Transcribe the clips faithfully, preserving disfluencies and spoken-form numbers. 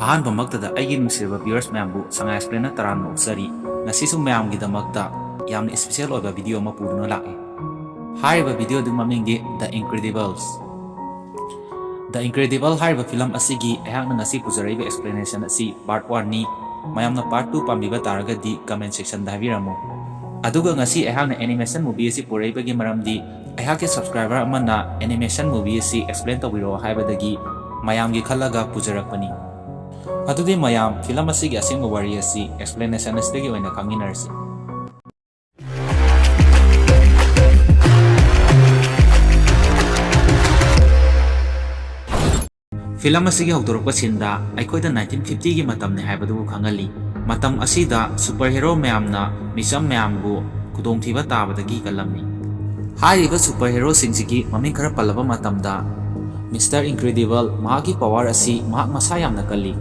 ꯑꯍꯥꯟꯕꯃꯛꯇꯗ ꯑꯩꯒꯤ ꯅꯨꯡꯁꯤꯔꯕ viewers ꯃꯌꯥꯝꯕꯨ ꯁꯉꯥꯏ Explainꯅ ꯇꯔꯥꯝꯅ ꯑꯣꯛꯆꯔꯤ꯫ ꯉꯁꯤꯁꯨ ꯃꯌꯥꯝꯒꯤꯗꯃꯛꯇ ꯌꯥꯝꯅ special ꯑꯣꯏꯕ video ꯑꯃ ꯄꯨꯗꯨꯅ ꯂꯥꯛꯏ꯫ ꯍꯥꯏꯔꯤꯕ video ꯑꯗꯨꯒꯤ ꯃꯃꯤꯡꯗꯤ The Incredibles꯫ The Incredible ꯍꯥꯏꯔꯤꯕ film ꯑꯁꯤꯒꯤ ꯑꯩꯍꯥꯛꯅ ꯉꯁꯤ ꯄꯨꯖꯔꯛꯏꯕ explanation ꯑꯁꯤ part oneꯅꯤ꯫ ꯃꯌꯥꯝꯅ part two ꯄꯥꯝꯕꯤꯕ ꯇꯥꯔꯒꯗꯤ comment sectionꯗ ꯍꯥꯏꯕꯤꯔꯝꯃꯨ꯫ ꯑꯗꯨꯒ ꯉꯁꯤ ꯑꯩꯍꯥꯛꯅ animation movie ꯑꯁꯤ ꯄꯨꯔꯛꯏꯕꯒꯤ ꯃꯔꯝꯗꯤ ꯑꯩꯍꯥꯛꯀꯤ subscriber ꯑꯃꯅ animation movie ꯑꯁꯤ explain ꯇꯧꯕꯤꯔꯛꯑꯣ ꯍꯥꯏꯕꯗꯒꯤ ꯃꯌꯥꯝꯒꯤ ꯈꯜꯂꯒ ꯄꯨꯖꯔꯛꯄꯅꯤ꯫ ꯑꯗꯨꯗꯤ ꯃꯌꯥꯝ film ꯑꯁꯤꯒꯤ ꯑꯁꯦꯡꯕ ꯋꯥꯔꯤ ꯑꯁꯤ explanation ꯑꯁꯤꯗꯒꯤ ꯑꯣꯏꯅ ꯈꯪꯃꯤꯟꯅꯔꯁꯤ꯫ Film ꯑꯁꯤꯒꯤ ꯍꯧꯗꯣꯔꯛꯄ sceneꯗ ꯑꯩꯈꯣꯏꯗ nineteen fiftyꯒꯤ ꯃꯇꯝꯅꯤ ꯍꯥꯏꯕꯗꯨꯕꯨ ꯈꯪꯍꯜꯂꯤ꯫ ꯃꯇꯝ ꯑꯁꯤꯗ superhero ꯃꯌꯥꯝꯅ ꯃꯤꯆꯝ ꯃꯌꯥꯝꯕꯨ ꯈꯨꯗꯣꯡꯊꯤꯕ ꯇꯥꯕꯗꯒꯤ ꯀꯜꯂꯝꯃꯤ꯫ ꯍꯥꯏꯔꯤꯕ superheroꯁꯤꯡꯁꯤꯒꯤ ꯃꯃꯤꯡ ꯈꯔ ꯄꯜꯂꯕ ꯃꯇꯝꯗ, Mister Incredible, ꯃꯍꯥꯛꯀꯤ power ꯑꯁꯤ ꯃꯍꯥꯛ ꯃꯁꯥ ꯌꯥꯝꯅ ꯀꯜꯂꯤ꯫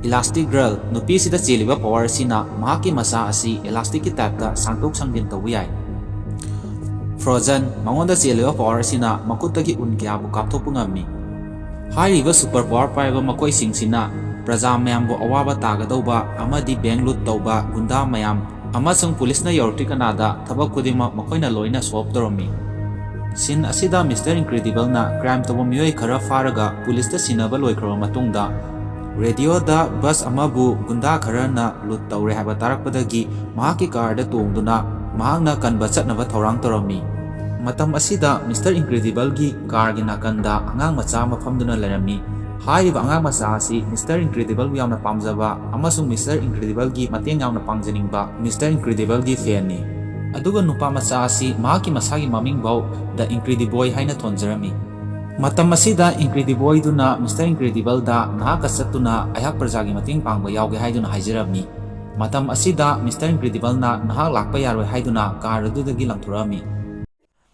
Elastic Girl, ꯅꯨꯄꯤꯁꯤꯗ ꯆꯦꯜꯂꯤꯕ power ꯑꯁꯤꯅ ꯃꯍꯥꯛꯀꯤ ꯃꯆꯥ ꯑꯁꯤ elasticꯀꯤ typeꯇ ꯁꯥꯡꯗꯣꯛ ꯁꯥꯡꯖꯤꯟ ꯇꯧꯕ ꯌꯥꯏ꯫ Frozen, ꯃꯉꯣꯟꯗ ꯆꯦꯜꯂꯤꯕ power ꯑꯁꯤꯅ ꯃꯈꯨꯠꯇꯒꯤ ꯎꯟ ꯀꯌꯥꯕꯨ ꯀꯥꯞꯊꯣꯛꯄ ꯉꯝꯃꯤ꯫ ꯍꯥꯏꯔꯤꯕ super power ꯄꯥꯏꯕ ꯃꯈꯣꯏꯁꯤꯡꯁꯤꯅ ꯄ꯭ꯔꯖꯥ ꯃꯌꯥꯝꯕꯨ ꯑꯋꯥꯕ ꯇꯥꯒꯗꯧꯕ ꯑꯃꯗꯤ bank loot ꯇꯧꯕ ꯒꯨꯟꯗꯥ ꯃꯌꯥꯝ ꯑꯃꯁꯨꯡ ꯄꯨꯂꯤꯁꯅ ꯌꯧꯔꯛꯇ꯭ꯔꯤ ꯀꯅꯥꯗ ꯊꯕꯛ ꯈꯨꯗꯤꯡꯃꯛ ꯃꯈꯣꯏꯅ ꯂꯣꯏꯅ solve ꯇꯧꯔꯝꯃꯤ꯫ Scene ꯑꯁꯤꯗ Mister Incredibleꯅ crime ꯇꯧꯕ ꯃꯤꯑꯣꯏ ꯈꯔ ꯐꯥꯔꯒ ꯄꯨꯂꯤꯁꯇ ꯁꯤꯟꯅꯕ ꯂꯣꯏꯈ꯭ꯔꯕ ꯃꯇꯨꯡꯗ, radioꯗ bus ꯑꯃꯕꯨ ꯒꯨꯟꯗꯥ ꯈꯔꯅ loot ꯇꯧꯔꯦ ꯍꯥꯏꯕ ꯇꯥꯔꯛꯄꯗꯒꯤ ꯃꯍꯥꯛꯀꯤ carꯗ ꯇꯣꯡꯗꯨꯅ ꯃꯍꯥꯛꯅ ꯀꯟꯕ ꯆꯠꯅꯕ ꯊꯧꯔꯥꯡ ꯇꯧꯔꯝꯃꯤ꯫ ꯃꯇꯝ ꯑꯁꯤꯗ Mister Incredibleꯒꯤ carꯒꯤ ꯅꯥꯀꯟꯗ ꯑꯉꯥꯡ ꯃꯆꯥ ꯑꯃ ꯐꯝꯗꯨꯅ ꯂꯩꯔꯝꯃꯤ꯫ ꯍꯥꯏꯔꯤꯕ ꯑꯉꯥꯡ ꯃꯆꯥ ꯑꯁꯤ Mister Incredibleꯕꯨ ꯌꯥꯝꯅ ꯄꯥꯝꯖꯕ ꯑꯃꯁꯨꯡ Mister Incredibleꯒꯤ ꯃꯇꯦꯡ ꯌꯥꯝꯅ ꯄꯥꯡꯖꯅꯤꯡꯕ Mister Incredibleꯒꯤ fanꯅꯤ꯫ ꯑꯗꯨꯒ ꯅꯨꯄꯥ ꯃꯆꯥ ꯑꯁꯤ ꯃꯍꯥꯛꯀꯤ ꯃꯁꯥꯒꯤ ꯃꯃꯤꯡꯐꯧ The Incrediboy ꯍꯥꯏꯅ ꯊꯣꯟꯖꯔꯝꯃꯤ꯫ ꯃꯇꯝ ꯑꯁꯤꯗ Incrediboyꯗꯨꯅ Mister Incredibleda ꯅꯍꯥꯛꯀ ꯆꯠꯇꯨꯅ ꯑꯩꯍꯥꯛ ꯄ꯭ꯔꯖꯥꯒꯤ ꯃꯇꯦꯡ ꯄꯥꯡꯕ ꯌꯥꯎꯒꯦ ꯍꯥꯏꯗꯨꯅ ꯍꯥꯏꯖꯔꯝꯃꯤ꯫ ꯃꯇꯝ ꯑꯁꯤꯗ Mister Incredibleꯅ ꯅꯍꯥꯛ ꯂꯥꯛꯄ ꯌꯥꯔꯣꯏ ꯍꯥꯏꯗꯨꯅ car ꯑꯗꯨꯗꯒꯤ ꯂꯪꯊꯣꯔꯛꯑꯝꯃꯤ꯫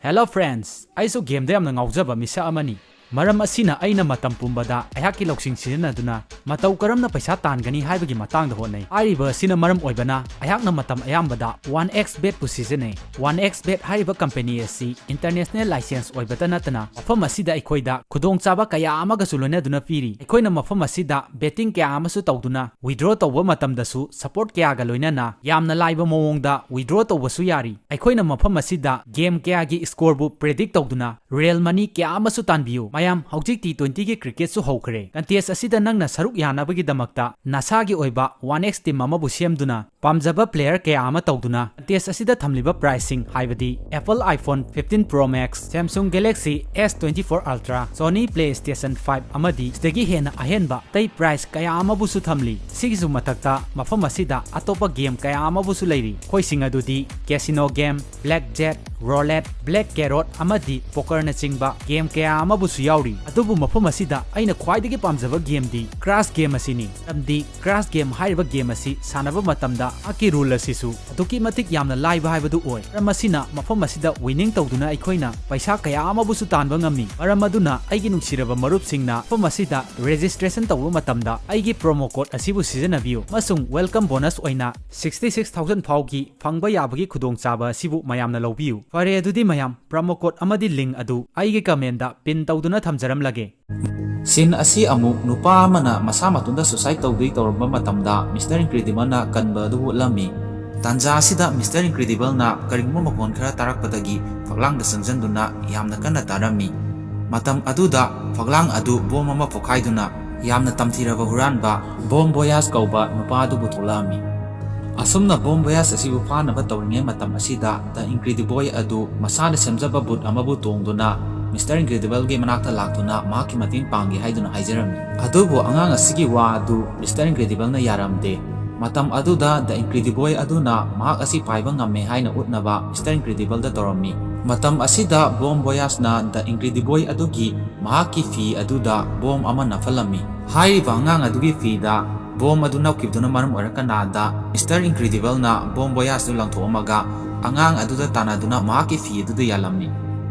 Hello friends, ꯑꯩꯁꯨ gameꯗ ꯌꯥꯝꯅ ꯉꯥꯎꯖꯕ ꯃꯤꯁꯛ ꯑꯃꯅꯤ꯫ ꯃꯔꯝ ꯑꯁꯤꯅ ꯑꯩꯅ ꯃꯇꯝ ꯄꯨꯝꯕꯗ ꯑꯩꯍꯥꯛꯀꯤ ꯂꯧꯁꯤꯡ ꯁꯤꯖꯤꯟꯅꯗꯨꯅ ꯃꯇꯧ ꯀꯔꯝꯅ ꯄꯩꯁꯥ ꯇꯥꯟꯒꯅꯤ ꯍꯥꯏꯕꯒꯤ ꯃꯇꯥꯡꯗ ꯍꯣꯠꯅꯩ꯫ ꯍꯥꯏꯔꯤꯕ ꯑꯁꯤꯅ ꯃꯔꯝ ꯑꯣꯏꯕꯅ ꯑꯩꯍꯥꯛꯅ ꯃꯇꯝ ꯑꯌꯥꯝꯕꯗ ꯋꯥꯟ ꯑꯦꯛꯁ ꯕꯦꯠꯄꯨ ꯁꯤꯖꯤꯟꯅꯩ꯫ ꯋꯥꯟ ꯑꯦꯛꯁ ꯕꯦꯠ ꯍꯥꯏꯔꯤꯕ ꯀꯝꯄꯦꯅꯤ ꯑꯁꯤ ꯏꯟꯇꯔꯅꯦꯁꯅꯦꯜ ꯂꯥꯏꯁꯦꯟꯁ ꯑꯣꯏꯕꯇ ꯅꯠꯇꯅ ꯃꯐꯝ ꯑꯁꯤꯗ ꯑꯩꯈꯣꯏꯗ ꯈꯨꯗꯣꯡꯆꯥꯕ ꯀꯌꯥ ꯑꯃꯒꯁꯨ ꯂꯣꯏꯅꯗꯨꯅ ꯄꯤꯔꯤ꯫ ꯑꯩꯈꯣꯏꯅ ꯃꯐꯝ ꯑꯁꯤꯗ ꯕꯦꯠꯇꯤꯡ ꯀꯌꯥ ꯑꯃꯁꯨ ꯇꯧꯗꯨꯅ ꯋꯤꯗ꯭ꯔꯣ ꯇꯧꯕ ꯃꯇꯝꯗꯁꯨ ꯁꯄꯣꯔꯠ ꯀꯌꯥꯒ ꯂꯣꯏꯅꯅ ꯌꯥꯝꯅ ꯂꯥꯏꯕ ꯃꯑꯣꯡꯗ ꯋꯤꯗ꯭ꯔꯣ ꯇꯧꯕꯁꯨ ꯌꯥꯔꯤ꯫ ꯑꯩꯈꯣꯏꯅ ꯃꯐꯝ ꯑꯁꯤꯗ ꯒꯦꯝ ꯀꯌꯥꯒꯤ ꯁ꯭ꯀꯣꯔꯕꯨ ꯄ꯭ꯔꯦꯗꯤꯛ ꯇꯧꯗꯨꯅ ꯔꯤꯌꯦꯜ ꯃꯅꯤ ꯀꯌꯥ ꯑꯃꯁꯨ ꯇꯥꯟꯕꯤꯌꯨ꯫ ꯃꯌꯥꯝ, ꯍꯧꯖꯤꯛ ꯇꯤ ꯇ꯭ꯋꯦꯟꯇꯤꯒꯤ ꯀ꯭ꯔꯤꯀꯦꯠꯁꯨ ꯍꯧꯈ꯭ꯔꯦ꯫ ꯀꯟꯇꯦꯁ ꯑꯁꯤꯗ ꯅꯪꯅ ꯁꯔꯨꯛ ꯌꯥꯅꯕꯒꯤꯗꯃꯛꯇ ꯅꯁꯥꯒꯤ ꯑꯣꯏꯕ ꯋꯥꯟ ꯑꯦꯛꯁ ꯇꯤꯝ ꯑꯃꯕꯨ ꯁꯦꯝꯗꯨꯅ ꯄꯥꯝꯖꯕ ꯄ꯭ꯂꯦꯌꯔ ꯀꯌꯥ ꯑꯃ ꯇꯧꯗꯨꯅ ꯀꯟꯇꯦꯁ ꯑꯁꯤꯗ ꯊꯝꯂꯤꯕ ꯄ꯭ꯔꯥꯏꯖꯁꯤꯡ ꯍꯥꯏꯕꯗꯤ Apple iPhone fifteen Pro Max, Samsung Galaxy S twenty-four Ultra, Sony PlayStation five ꯑꯃꯗꯤ ꯁꯤꯗꯒꯤ ꯍꯦꯟꯅ ꯑꯍꯦꯟꯕ ꯑꯇꯩ ꯄ꯭ꯔꯥꯏꯖ ꯀꯌꯥ ꯑꯃꯕꯨꯁꯨ ꯊꯝꯂꯤ꯫ ꯁꯤꯒꯤꯁꯨ ꯃꯊꯛꯇ ꯃꯐꯝ ꯑꯁꯤꯗ ꯑꯇꯣꯞꯄ ꯒꯦꯝ ꯀꯌꯥ ꯑꯃꯕꯨꯁꯨ ꯂꯩꯔꯤ꯫ ꯃꯈꯣꯏꯁꯤꯡ ꯑꯗꯨꯗꯤ casino game, blackjack, roulette, black carrot ꯑꯃꯗꯤ pokerꯅꯆꯤꯡꯕ ꯒꯦꯝ ꯀꯌꯥ ꯑꯃꯕꯨꯁꯨ ꯌꯥꯎꯔꯤ꯫ ꯑꯗꯨꯕꯨ ꯃꯐꯝ ꯑꯁꯤꯗ ꯑꯩꯅ ꯈ꯭ꯋꯥꯏꯗꯒꯤ ꯄꯥꯝꯖꯕ ꯒꯦꯝꯗꯤ ꯀ꯭ꯔꯥꯁ ꯒꯦꯝ ꯑꯁꯤꯅꯤ꯫ ꯃꯔꯝꯗꯤ ꯀ꯭ꯔꯥꯁ ꯒꯦꯝ ꯍꯥꯏꯔꯤꯕ ꯒꯦꯝ ꯑꯁꯤ ꯁꯥꯟꯅꯕ ꯃꯇꯝꯗ ꯃꯍꯥꯛꯀꯤ ꯔꯨꯜ ꯑꯁꯤꯁꯨ ꯑꯗꯨꯛꯀꯤ ꯃꯇꯤꯛ ꯌꯥꯝꯅ ꯂꯥꯏꯕ ꯍꯥꯏꯕꯗꯨ ꯑꯣꯏ꯫ ꯃꯔꯝ ꯑꯁꯤꯅ ꯃꯐꯝ ꯑꯁꯤꯗ ꯋꯤꯅꯤꯡ ꯇꯧꯗꯨꯅ ꯑꯩꯈꯣꯏꯅ ꯄꯩꯁꯥ ꯀꯌꯥ ꯑꯃꯕꯨꯁꯨ ꯇꯥꯟꯕ ꯉꯝꯃꯤ꯫ ꯃꯔꯝ ꯑꯗꯨꯅ ꯑꯩꯒꯤ ꯅꯨꯡꯁꯤꯔꯕ ꯃꯔꯨꯞꯁꯤꯡꯅ ꯃꯐꯝ ꯑꯁꯤꯗ ꯔꯦꯖꯤꯁꯇ꯭ꯔꯦꯁꯟ ꯇꯧꯕ ꯃꯇꯝꯗ ꯑꯩꯒꯤ ꯄ꯭ꯔꯣꯃꯣ ꯀꯣꯗ ꯑꯁꯤꯕꯨ ꯁꯤꯖꯤꯟꯅꯕꯤꯌꯨ ꯑꯃꯁꯨꯡ ꯋꯦꯜꯀꯝ ꯕꯣꯅꯁ ꯑꯣꯏꯅ sixty six thousand ꯐꯥꯎꯒꯤ ꯐꯪꯕ ꯌꯥꯕꯒꯤ ꯈꯨꯗꯣꯡꯆꯥꯕ ꯑꯁꯤꯕꯨ ꯃꯌꯥꯝꯅ ꯂꯧꯕꯤꯌꯨ꯫ ꯐꯔꯦ, ꯑꯗꯨꯗꯤ ꯃꯌꯥꯝ, ꯄ꯭ꯔꯣꯃꯣ ꯀꯣꯗ ꯑꯃꯗꯤ ꯂꯤꯡ ꯑꯗꯨ ꯑꯩꯒꯤ ꯀꯃꯦꯟꯗ ꯄꯤꯟ ꯇꯧꯗꯨꯅ ꯊꯝꯖꯔꯝꯂꯒꯦ꯫ ꯁꯤꯟ ꯑꯁꯤ ꯑꯃꯨꯛ ꯅꯨꯄꯥ ꯑꯃꯅ ꯃꯁꯥ ꯃꯇꯣꯟꯗ ꯁꯨꯁꯥꯏꯗ ꯇꯧꯗꯨꯏ ꯇꯧꯔꯝꯕ ꯃꯇꯝꯗ ꯃꯤꯁꯇꯔ ꯏꯟꯀ꯭ꯔꯤꯗꯤꯕꯜꯅ ꯀꯟꯕ ꯑꯗꯨ ꯎꯠꯂꯝꯃꯤ꯫ ꯇꯥꯟꯖꯥ ꯑꯁꯤꯗ ꯃꯤꯁꯇꯔ ꯏꯟꯀ꯭ꯔꯤꯗꯤꯕꯜꯅ ꯀꯔꯤꯒꯨꯝꯕ ꯃꯈꯣꯟ ꯈꯔ ꯇꯥꯔꯛꯄꯗꯒꯤ ꯐꯛꯂꯥꯡꯗ ꯆꯪꯁꯤꯟꯗꯨꯅ ꯌꯥꯝꯅ ꯀꯟꯅ ꯇꯥꯔꯝꯃꯤ꯫ ꯃꯇꯝ ꯑꯗꯨꯗ ꯐꯛꯂꯥꯡ ꯑꯗꯨ ꯕꯣꯝ ꯑꯃ ꯄꯣꯈꯥꯏꯗꯨꯅ ꯌꯥꯝꯅ ꯇꯝꯊꯤꯔꯕ ꯍꯨꯔꯥꯟꯕ ꯕꯣꯝ ꯕꯣꯌꯥꯁ ꯀꯧꯕ ꯅꯨꯄꯥ ꯑꯗꯨꯕꯨ ꯊꯣꯛꯂꯛꯑꯝꯃꯤ꯫ ꯑꯁꯨꯝꯅ ꯕꯣꯝ ꯕꯣꯌꯥꯁ ꯑꯁꯤꯕꯨ ꯐꯥꯅꯕ ꯇꯧꯔꯤꯉꯩ ꯃꯇꯝ ꯑꯁꯤꯗ ꯗ ꯏꯟꯀ꯭ꯔꯤꯗꯤꯕꯣꯏ ꯑꯗꯨ ꯃꯁꯥꯅ ꯁꯦꯝꯖꯕ ꯕꯨꯠ ꯑꯃꯕꯨ ꯇꯣꯡꯗꯨꯅ ꯃꯤꯁꯇꯔ ꯏꯟꯀ꯭ꯔꯤꯗꯤꯕꯜꯒꯤ ꯃꯅꯥꯛꯇ ꯂꯥꯛꯇꯨꯅ ꯃꯍꯥꯛꯀꯤ ꯃꯇꯦꯡ ꯄꯥꯡꯒꯦ ꯍꯥꯏꯗꯨꯅ ꯍꯥꯏꯖꯔꯝꯃꯤ꯫ ꯑꯗꯨꯕꯨ ꯑꯉꯥꯡ ꯑꯁꯤꯒꯤ ꯋꯥ ꯑꯗꯨ ꯃꯤꯁꯇꯔ ꯏꯟꯀ꯭ꯔꯤꯗꯤꯕꯜꯅ ꯌꯥꯔꯝꯗꯦ꯫ ꯃꯇꯝ ꯑꯗꯨꯗ ꯗ ꯏꯟꯀ꯭ꯔꯤꯗꯤꯕꯣꯏ ꯑꯗꯨꯅ ꯃꯍꯥꯛ ꯑꯁꯤ ꯄꯥꯏꯕ ꯉꯝꯃꯦ ꯍꯥꯏꯅ ꯎꯠꯅꯕ ꯃꯤꯁꯇꯔ ꯏꯟꯀ꯭ꯔꯤꯗꯤꯕꯜꯗ ꯇꯧꯔꯝꯃꯤ꯫ ꯃꯇꯝ ꯑꯁꯤꯗ ꯕꯣꯝ ꯕꯣꯌꯥꯁꯅ ꯗ ꯏꯟꯀ꯭ꯔꯤꯗꯤꯕꯣꯏ ꯑꯗꯨꯒꯤ ꯃꯍꯥꯛꯀꯤ ꯐꯤ ꯑꯗꯨꯗ ꯕꯣꯝ ꯑꯃ ꯅꯞꯍꯜꯂꯝꯃꯤ꯫ ꯍꯥꯏꯔꯤꯕ ꯑꯉꯥꯡ ꯑꯗꯨꯒꯤ ꯐꯤꯗ ꯕꯣꯝ ꯑꯗꯨ ꯅꯞꯈꯤꯕꯗꯨꯅ ꯃꯔꯝ ꯑꯣꯏꯔꯀꯥꯟꯗ ꯃꯤꯁꯇꯔ ꯏꯟꯀ꯭ꯔꯤꯗꯤꯕꯜꯅ ꯕꯣꯝ ꯕꯣꯌꯥꯁꯇꯨ ꯂꯪꯊꯣꯛꯑꯝꯃꯒ ꯑꯉꯥꯡ ꯑꯗꯨꯗ ꯇꯥꯟꯅꯗꯨꯅ ꯃꯍꯥꯛꯀꯤ ꯐꯤ ꯑꯗꯨꯗ ꯌꯥꯜꯂꯝꯃꯤ꯫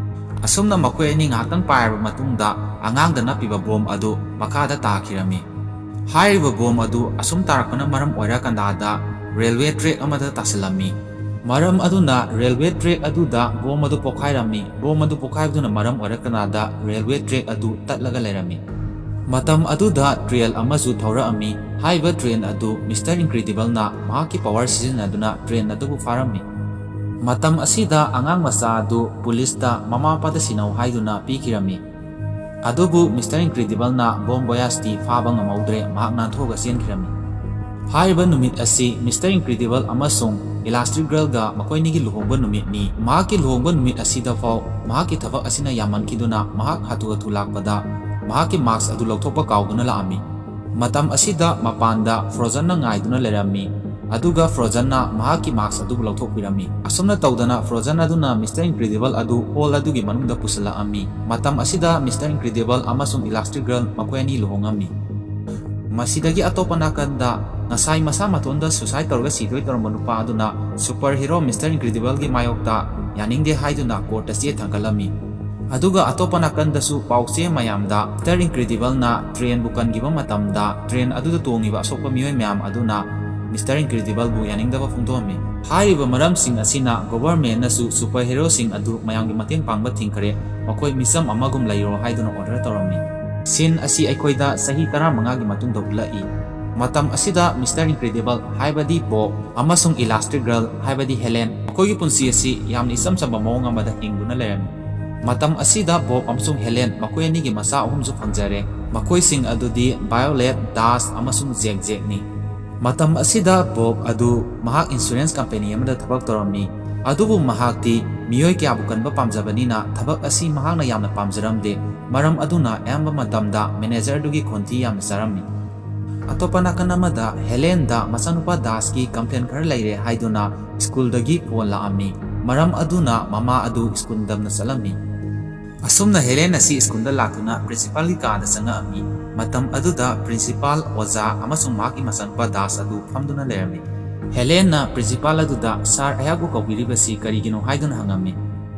ꯑꯁꯨꯝꯅ ꯃꯈꯣꯏ ꯑꯅꯤ ꯉꯥꯏꯍꯥꯛꯇꯪ ꯄꯥꯏꯔꯕ ꯃꯇꯨꯡꯗ ꯑꯉꯥꯡꯗ ꯅꯞꯄꯤꯕ ꯕꯣꯝ ꯑꯗꯨ ꯃꯈꯥꯗ ꯇꯥꯈꯤꯔꯝꯃꯤ꯫ ꯍꯥꯏꯔꯤꯕ ꯕꯣꯝ ꯑꯗꯨ ꯑꯁꯨꯝ ꯇꯥꯔꯛꯄꯅ ꯃꯔꯝ ꯑꯣꯏꯔꯀꯥꯟꯗ ꯔꯦꯜꯋꯦ ꯇ꯭ꯔꯦꯛ ꯑꯃꯗ ꯇꯥꯁꯤꯜꯂꯝꯃꯤ꯫ ꯃꯔꯝ ꯑꯗꯨꯅ ꯔꯦꯜꯋꯦ ꯇ꯭ꯔꯦꯛ ꯑꯗꯨꯗ ꯕꯣꯝ ꯑꯗꯨ ꯄꯣꯈꯥꯏꯔꯝꯃꯤ꯫ ꯕꯣꯝ ꯑꯗꯨ ꯄꯣꯈꯥꯏꯕꯗꯨꯅ ꯃꯔꯝ ꯑꯣꯏꯔꯀꯥꯟꯗ ꯔꯦꯜꯋꯦ ꯇ꯭ꯔꯦꯛ ꯑꯗꯨ ꯇꯠꯂꯒ ꯂꯩꯔꯝꯃꯤ꯫ ꯃꯇꯝ ꯑꯗꯨꯗ ꯇ꯭ꯔꯦꯟ ꯑꯃꯁꯨ ꯊꯧꯔꯛꯑꯝꯃꯤ꯫ ꯍꯥꯏꯔꯤꯕ ꯇ꯭ꯔꯦꯟ ꯑꯗꯨ ꯃꯤꯁꯇꯔ ꯏꯟꯀ꯭ꯔꯤꯗꯤꯕꯜꯅ ꯃꯍꯥꯛꯀꯤ ꯄꯋꯥꯔ ꯁꯤꯖꯤꯟꯅꯗꯨꯅ ꯇ꯭ꯔꯦꯟ ꯑꯗꯨꯕꯨ ꯐꯥꯔꯝꯃꯤ꯫ ꯃꯇꯝ ꯑꯁꯤꯗ ꯑꯉꯥꯡ ꯃꯆꯥ ꯑꯗꯨ ꯄꯨꯂꯤꯁꯇ ꯃꯃꯥ ꯃꯄꯥꯗ ꯁꯤꯟꯅꯧ ꯍꯥꯏꯗꯨꯅ ꯄꯤꯈꯤꯔꯝꯃꯤ꯫ ꯑꯗꯨꯕꯨ ꯃꯤꯁꯇꯔ ꯏꯟꯀ꯭ꯔꯤꯗꯤꯕꯜꯅ ꯕꯣꯝ ꯕꯣꯌꯥꯖꯇꯤ ꯐꯥꯕ ꯉꯝꯍꯧꯗ꯭ꯔꯦ, ꯃꯍꯥꯛ ꯅꯥꯟꯊꯣꯛꯑꯒ ꯆꯦꯟꯈꯤꯔꯝꯃꯤ꯫ ꯍꯥꯏꯔꯤꯕ ꯅꯨꯃꯤꯠ ꯑꯁꯤ ꯃꯤꯁꯇꯔ ꯏꯟꯀ꯭ꯔꯤꯗꯤꯕꯜ ꯑꯃꯁꯨꯡ ꯏꯂꯥꯁꯇꯤꯛ ꯒꯔꯜꯒ ꯃꯈꯣꯏ ꯑꯅꯤꯒꯤ ꯂꯨꯍꯣꯡꯕ ꯅꯨꯃꯤꯠꯅꯤ꯫ ꯃꯍꯥꯛꯀꯤ ꯂꯨꯍꯣꯡꯕ ꯅꯨꯃꯤꯠ ꯑꯁꯤꯗꯐꯥꯎ ꯃꯍꯥꯛꯀꯤ ꯊꯕꯛ ꯑꯁꯤꯅ ꯌꯥꯝꯃꯟꯈꯤꯗꯨꯅ ꯃꯍꯥꯛ ꯍꯥꯊꯨ ꯍꯥꯊꯨ ꯂꯥꯛꯄꯗ ꯃꯍꯥꯛꯀꯤ ꯃꯥꯛꯁ ꯑꯗꯨ ꯂꯧꯊꯣꯛꯄ ꯀꯥꯎꯗꯨꯅ ꯂꯥꯛꯑꯝꯃꯤ꯫ ꯃꯇꯝ ꯑꯁꯤꯗ ꯃꯄꯥꯟꯗ ꯐ꯭ꯔꯣꯖꯟꯅ ꯉꯥꯏꯗꯨꯅ ꯂꯩꯔꯝꯃꯤ, ꯑꯗꯨꯒ ꯐ꯭ꯔꯣꯖꯟꯅ ꯃꯍꯥꯛꯀꯤ ꯃꯥꯛꯁ ꯑꯗꯨꯕꯨ ꯂꯧꯊꯣꯛꯄꯤꯔꯝꯃꯤ꯫ ꯑꯁꯨꯝꯅ ꯇꯧꯗꯅ ꯐ꯭ꯔꯣꯖꯟ ꯑꯗꯨꯅ ꯃꯤꯁꯇꯔ ꯏꯟꯀ꯭ꯔꯤꯗꯤꯕꯜ ꯑꯗꯨ ꯍꯣꯜ ꯑꯗꯨꯒꯤ ꯃꯅꯨꯡꯗ ꯄꯨꯁꯤꯜꯂꯛꯑꯝꯃꯤ꯫ ꯃꯇꯝ ꯑꯁꯤꯗ ꯃꯤꯁꯇꯔ ꯏꯟꯀ꯭ꯔꯤꯗꯤꯕꯜ ꯑꯃꯁꯨꯡ ꯏꯂꯥꯁꯇꯤꯛ ꯒꯔꯜ ꯃꯈꯣꯏ ꯑꯅꯤ ꯂꯨꯍꯣꯡꯉꯝꯃꯤ꯫ ꯃꯁꯤꯗꯒꯤ ꯑꯇꯣꯞꯄ ꯅꯥꯀꯟꯗ ꯉꯁꯥꯏ ꯃꯁꯥ ꯃꯇꯣꯟꯗ ꯁꯨꯁꯥꯏꯠ ꯇꯧꯔꯒ ꯁꯤꯗꯣꯏ ꯇꯧꯔꯝꯕ ꯅꯨꯄꯥ ꯑꯗꯨꯅ ꯁꯨꯄꯔ ꯍꯤꯔꯣ ꯃꯤꯁꯇꯔ ꯏꯟꯀ꯭ꯔꯤꯗꯤꯕꯜꯒꯤ ꯃꯥꯌꯣꯛꯇ ꯌꯥꯅꯤꯡꯗꯦ ꯍꯥꯏꯗꯨꯅ ꯀꯣꯔꯠꯇ ꯆꯦ ꯊꯥꯡꯒꯠꯂꯝꯃꯤ꯫ ꯑꯗꯨꯒ ꯑꯇꯣꯞꯄ ꯅꯥꯀꯟꯗꯁꯨ ꯄꯥꯎꯆꯦ ꯃꯌꯥꯝꯗ ꯃꯤꯁꯇꯔ ꯏꯟꯀ꯭ꯔꯤꯗꯤꯕꯜꯅ ꯇ꯭ꯔꯦꯟꯕꯨ ꯀꯟꯈꯤꯕ ꯃꯇꯝꯗ ꯇ꯭ꯔꯦꯟ ꯑꯗꯨꯗ ꯇꯣꯡꯉꯤꯕ ꯑꯁꯣꯛꯄ ꯃꯤꯑꯣꯏ ꯃꯌꯥꯝ ꯑꯗꯨꯅ ꯃꯤꯁꯇꯔ ꯏꯟꯀ꯭ꯔꯤꯗꯤꯕꯜꯕꯨ ꯌꯥꯅꯤꯡꯗꯕ ꯐꯣꯡꯗꯣꯛꯑꯝꯃꯤ꯫ ꯍꯥꯏꯔꯤꯕ ꯃꯔꯝꯁꯤꯡ ꯑꯁꯤꯅ ꯒꯣꯚꯔꯟꯃꯦꯟꯠꯅꯁꯨ ꯁꯨꯄꯔ ꯍꯤꯔꯣꯁꯤꯡ ꯑꯗꯨ ꯃꯌꯥꯝꯒꯤ ꯃꯇꯦꯡ ꯄꯥꯡꯕ ꯊꯤꯡꯈ꯭ꯔꯦ, ꯃꯈꯣꯏ ꯃꯤꯆꯝ ꯑꯃꯒꯨꯝ ꯂꯩꯔꯣ ꯍꯥꯏꯗꯨꯅ ꯑꯣꯔꯗꯔ ꯇꯧꯔꯝꯃꯤ꯫ ꯁꯤꯟ ꯑꯁꯤ ꯑꯩꯈꯣꯏꯗ ꯆꯍꯤ ꯇꯔꯥꯃꯉꯥꯒꯤ ꯃꯇꯨꯡꯗ ꯎꯠꯂꯛꯏ꯫ ꯃꯇꯝ ꯑꯁꯤꯗ ꯃꯤꯁꯇꯔ ꯏꯟꯀ꯭ꯔꯤꯗꯤꯕꯜ ꯍꯥꯏꯕꯗꯤ ꯕꯣꯕ ꯑꯃꯁꯨꯡ ꯏꯂꯥꯁꯇꯤꯛ ꯒꯔꯜ ꯍꯥꯏꯕꯗꯤ ꯍꯦꯂꯦꯟ, ꯃꯈꯣꯏꯒꯤ ꯄꯨꯟꯁꯤ ꯑꯁꯤ ꯌꯥꯝꯅ ꯏꯆꯝ ꯆꯝꯕ ꯃꯑꯣꯡ ꯑꯃꯗ ꯍꯤꯡꯗꯨꯅ ꯂꯩꯔꯝꯃꯤ꯫ ꯃꯇꯝ ꯑꯁꯤꯗ ꯕꯣꯕ ꯑꯃꯁꯨꯡ ꯍꯦꯂꯦꯟ ꯃꯈꯣꯏ ꯑꯅꯤꯒꯤ ꯃꯆꯥ ꯑꯍꯨꯝꯁꯨ ꯐꯪꯖꯔꯦ꯫ ꯃꯈꯣꯏꯁꯤꯡ ꯑꯗꯨꯗꯤ ꯚꯥꯏꯑꯣꯂꯦꯠ, ꯗꯥꯁ ꯑꯃꯁꯨꯡ ꯖꯦꯛ ꯖꯦꯛꯅꯤ꯫ ꯃꯇꯝ ꯑꯁꯤꯗ ꯕꯣꯕ ꯑꯗꯨ ꯃꯍꯥꯛ ꯏꯟꯁꯨꯔꯦꯟꯁ ꯀꯝꯄꯦꯅꯤ ꯑꯃꯗ ꯊꯕꯛ ꯇꯧꯔꯝꯃꯤ, ꯑꯗꯨꯕꯨ ꯃꯍꯥꯛꯇꯤ ꯃꯤꯑꯣꯏ ꯀꯌꯥꯕꯨ ꯀꯟꯕ ꯄꯥꯝꯖꯕꯅꯤꯅ ꯊꯕꯛ ꯑꯁꯤ ꯃꯍꯥꯛꯅ ꯌꯥꯝꯅ ꯄꯥꯝꯖꯔꯝꯗꯦ, ꯃꯔꯝ ꯑꯗꯨꯅ ꯑꯌꯥꯝꯕ ꯃꯇꯝꯗ ꯃꯦꯅꯦꯖꯔꯗꯨꯒꯤ ꯈꯣꯟꯊꯤ ꯌꯥꯝꯅ ꯆꯥꯔꯝꯃꯤ꯫ ꯑꯇꯣꯞꯄ ꯅꯥꯀꯟ ꯑꯃꯗ ꯍꯦꯂꯦꯟꯗ ꯃꯆꯥꯅꯨꯄꯥ ꯗꯥꯁꯀꯤ ꯀꯝꯄ꯭ꯂꯦꯟ ꯈꯔ ꯂꯩꯔꯦ ꯍꯥꯏꯗꯨꯅ ꯁ꯭ꯀꯨꯜꯗꯒꯤ ꯐꯣꯟ ꯂꯥꯛꯑꯝꯃꯤ, ꯃꯔꯝ ꯑꯗꯨꯅ ꯃꯃꯥ ꯑꯗꯨ ꯁ꯭ꯀꯨꯜ ꯅꯪꯗꯅ ꯆꯠꯂꯝꯃꯤ꯫ ꯑꯁꯨꯝꯅ ꯍꯦꯂꯦꯟ ꯑꯁꯤ ꯁ꯭ꯀꯨꯜꯗ ꯂꯥꯛꯇꯨꯅ ꯄ꯭ꯔꯤꯟꯁꯤꯄꯥꯜꯒꯤ ꯀꯥꯗ ꯆꯪꯉꯛꯑꯝꯃꯤ꯫ ꯃꯇꯝ ꯑꯗꯨꯗ ꯄ꯭ꯔꯤꯟꯁꯤꯄꯥꯜ, ꯑꯣꯖꯥ ꯑꯃꯁꯨꯡ ꯃꯍꯥꯛꯀꯤ ꯃꯆꯥꯅꯨꯄꯥ ꯗꯥꯁ ꯑꯗꯨ ꯐꯝꯗꯨꯅ ꯂꯩꯔꯝꯃꯤ꯫ ꯍꯦꯂꯦꯟꯅ ꯄ꯭ꯔꯤꯟꯁꯤꯄꯥꯜ ꯑꯗꯨꯗ, "ꯁꯥꯔ, ꯑꯩꯍꯥꯛꯄꯨ ꯀꯧꯕꯤꯔꯤꯕꯁꯤ ꯀꯔꯤꯒꯤꯅꯣ?" ꯍꯥꯏꯗꯨꯅ ꯍꯪꯉꯝꯃꯤ꯫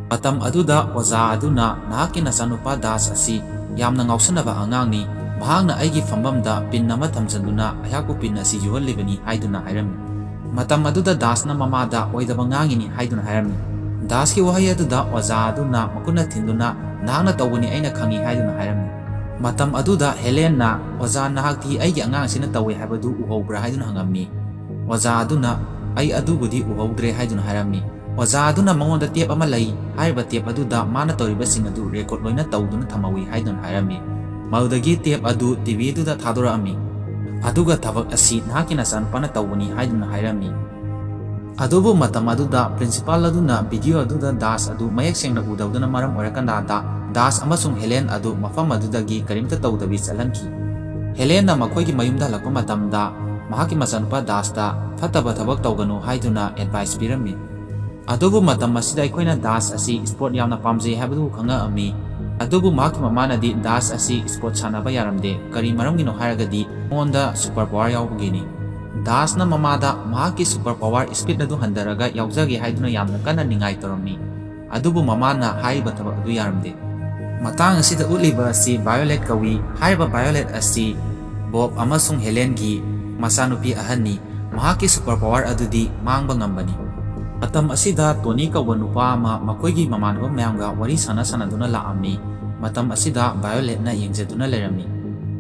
ꯃꯇꯝ ꯑꯗꯨꯗ ꯑꯣꯖꯥ ꯑꯗꯨꯅ, "ꯅꯍꯥꯛꯀꯤ ꯅꯆꯥꯅꯨꯄꯥ ꯗꯥꯁ ꯑꯁꯤ ꯌꯥꯝꯅ ꯉꯥꯎꯁꯟꯅꯕ ꯑꯉꯥꯡꯅꯤ꯫ ꯃꯍꯥꯛꯅ ꯑꯩꯒꯤ ꯐꯝꯐꯝꯗ ꯄꯤꯟ ꯑꯃ ꯊꯝꯖꯤꯟꯗꯨꯅ ꯑꯩꯍꯥꯛꯄꯨ ꯄꯤꯟ ꯑꯁꯤ ꯌꯨꯍꯜꯂꯤꯕꯅꯤ" ꯍꯥꯏꯗꯨꯅ ꯍꯥꯏꯔꯝꯃꯤ꯫ ꯃꯇꯝ ꯑꯗꯨꯗ ꯗꯥꯁꯅ ꯃꯃꯥꯗ ꯑꯣꯏꯗꯕ ꯉꯥꯡꯉꯤꯅꯤ ꯍꯥꯏꯗꯨꯅ ꯍꯥꯏꯔꯝꯃꯤ꯫ ꯗꯥꯁꯀꯤ ꯋꯥꯍꯩ ꯑꯗꯨꯗ ꯑꯣꯖꯥ ꯑꯗꯨꯅ ꯃꯈꯨꯠꯅ ꯊꯤꯟꯗꯨꯅ, "ꯅꯍꯥꯛꯅ ꯇꯧꯕꯅꯤ, ꯑꯩꯅ ꯈꯪꯏ" ꯍꯥꯏꯗꯨꯅ ꯍꯥꯏꯔꯝꯃꯤ꯫ ꯃꯇꯝ ꯑꯗꯨꯗ ꯍꯦꯂꯦꯟꯅ, "ꯑꯣꯖꯥ, ꯅꯍꯥꯛꯇꯤ ꯑꯩꯒꯤ ꯑꯉꯥꯡ ꯑꯁꯤꯅ ꯇꯧꯏ ꯍꯥꯏꯕꯗꯨ ꯎꯍꯧꯕ꯭ꯔꯥ?" ꯍꯥꯏꯗꯨꯅ ꯍꯪꯉꯝꯃꯤ꯫ ꯑꯣꯖꯥ ꯑꯗꯨꯅ, "ꯑꯩ ꯑꯗꯨꯕꯨꯗꯤ ꯎꯍꯧꯗ꯭ꯔꯦ" ꯍꯥꯏꯗꯨꯅ ꯍꯥꯏꯔꯝꯃꯤ꯫ ꯑꯣꯖꯥ ꯑꯗꯨꯅ ꯃꯉꯣꯟꯗ ꯇꯦꯞ ꯑꯃ ꯂꯩ, ꯍꯥꯏꯔꯤꯕ ꯇꯦꯞ ꯑꯗꯨꯗ ꯃꯥꯅ ꯇꯧꯔꯤꯕꯁꯤꯡ ꯑꯗꯨ ꯔꯦꯀꯣꯔꯗ ꯂꯣꯏꯅ ꯇꯧꯗꯨꯅ ꯊꯝꯍꯧꯏ ꯍꯥꯏꯗꯨꯅ ꯍꯥꯏꯔꯝꯃꯤ꯫ ꯃꯗꯨꯗꯒꯤ ꯇꯦꯞ ꯑꯗꯨ ꯇꯤ ꯚꯤ ꯑꯗꯨꯗ ꯊꯥꯗꯣꯔꯛꯑꯝꯃꯤ꯫ ꯑꯗꯨꯒ ꯊꯕꯛ ꯑꯁꯤ ꯅꯍꯥꯛꯀꯤ ꯅꯆꯥꯅꯨꯄꯥꯅ ꯇꯧꯕꯅꯤ ꯍꯥꯏꯗꯨꯅ ꯍꯥꯏꯔꯝꯃꯤ꯫ ꯑꯗꯨꯕꯨ ꯃꯇꯝ ꯑꯗꯨꯗ ꯄ꯭ꯔꯤꯟꯁꯤꯄꯥꯜ ꯑꯗꯨꯅ ꯚꯤꯗꯤꯑꯣ ꯑꯗꯨꯗ ꯗꯥꯁ ꯑꯗꯨ ꯃꯌꯦꯛ ꯁꯦꯡꯅ ꯎꯗꯕꯗꯨꯅ ꯃꯔꯝ ꯑꯣꯏꯔꯀꯥꯟꯗ ꯗꯥꯁ ꯑꯃꯁꯨꯡ ꯍꯦꯂꯦꯟ ꯑꯗꯨ ꯃꯐꯝ ꯑꯗꯨꯗꯒꯤ ꯀꯔꯤꯝꯇ ꯇꯧꯗꯕꯤ ꯆꯠꯍꯟꯈꯤ꯫ ꯍꯦꯂꯦꯟꯅ ꯃꯈꯣꯏꯒꯤ ꯃꯌꯨꯝꯗ ꯍꯜꯂꯛꯄ ꯃꯇꯝꯗ ꯃꯍꯥꯛꯀꯤ ꯃꯆꯥꯅꯨꯄꯥ ꯗꯥꯁꯇ ꯐꯠꯇꯕ ꯊꯕꯛ ꯇꯧꯒꯅꯨ ꯍꯥꯏꯗꯨꯅ ꯑꯦꯗꯚꯥꯏꯁ ꯄꯤꯔꯝꯃꯤ꯫ ꯑꯗꯨꯕꯨ ꯃꯇꯝ ꯑꯁꯤꯗ ꯑꯩꯈꯣꯏꯅ ꯗꯥꯁ ꯑꯁꯤ ꯁ꯭ꯄꯣꯔꯠ ꯌꯥꯝꯅ ꯄꯥꯝꯖꯩ ꯍꯥꯏꯕꯗꯨ ꯈꯪꯉꯛꯑꯝꯃꯤ꯫ ꯑꯗꯨꯕꯨ ꯃꯍꯥꯛꯀꯤ ꯃꯃꯥꯅꯗꯤ ꯗꯥꯁ ꯑꯁꯤ ꯁ꯭ꯄꯣꯔꯠ ꯁꯥꯟꯅꯕ ꯌꯥꯔꯝꯗꯦ꯫ ꯀꯔꯤ ꯃꯔꯝꯒꯤꯅꯣ ꯍꯥꯏꯔꯒꯗꯤ ꯃꯉꯣꯟꯗ ꯁꯨꯄꯔ ꯄꯋꯥꯔ ꯌꯥꯎꯕꯒꯤꯅꯤ꯫ ꯗꯥꯁꯅ ꯃꯃꯥꯗ ꯃꯍꯥꯛꯀꯤ ꯁꯨꯄꯔ ꯄꯋꯥꯔ ꯁ꯭ꯄꯤꯗ ꯑꯗꯨ ꯍꯟꯊꯔꯒ ꯌꯥꯎꯖꯒꯦ ꯍꯥꯏꯗꯨꯅ ꯌꯥꯝꯅ ꯀꯟꯅ ꯅꯤꯡꯉꯥꯏ ꯇꯧꯔꯝꯃꯤ꯫ ꯑꯗꯨꯕꯨ ꯃꯃꯥꯅ ꯍꯥꯏꯔꯤꯕ ꯊꯕꯛ ꯑꯗꯨ ꯌꯥꯔꯝꯗꯦ꯫ ꯃꯇꯥꯡ ꯑꯁꯤꯗ ꯎꯠꯂꯤꯕ ꯑꯁꯤ ꯚꯥꯏꯑꯣꯂꯦꯠ ꯀꯧꯏ꯫ ꯍꯥꯏꯔꯤꯕ ꯚꯥꯏꯑꯣꯂꯦꯠ ꯑꯁꯤ ꯕꯣꯕ ꯑꯃꯁꯨꯡ ꯍꯦꯂꯦꯟꯒꯤ ꯃꯆꯥꯅꯨꯄꯤ ꯑꯍꯟꯅꯤ꯫ ꯃꯍꯥꯛꯀꯤ ꯁꯨꯄꯔ ꯄꯋꯥꯔ ꯑꯗꯨꯗꯤ ꯃꯥꯡꯕ ꯉꯝꯕꯅꯤ꯫ ꯃꯇꯝ ꯑꯁꯤꯗ ꯇꯣꯅꯤ ꯀꯧꯕ ꯅꯨꯄꯥ ꯑꯃ ꯃꯈꯣꯏꯒꯤ ꯃꯃꯥꯟꯅꯕ ꯃꯌꯥꯝꯒ ꯋꯥꯔꯤ ꯁꯥꯟꯅ ꯁꯥꯟꯅꯗꯨꯅ ꯂꯥꯛꯑꯝꯃꯤ꯫ ꯃꯇꯝ ꯑꯁꯤꯗ ꯚꯥꯏꯑꯣꯂꯦꯠꯅ ꯌꯦꯡꯖꯗꯨꯅ ꯂꯩꯔꯝꯃꯤ꯫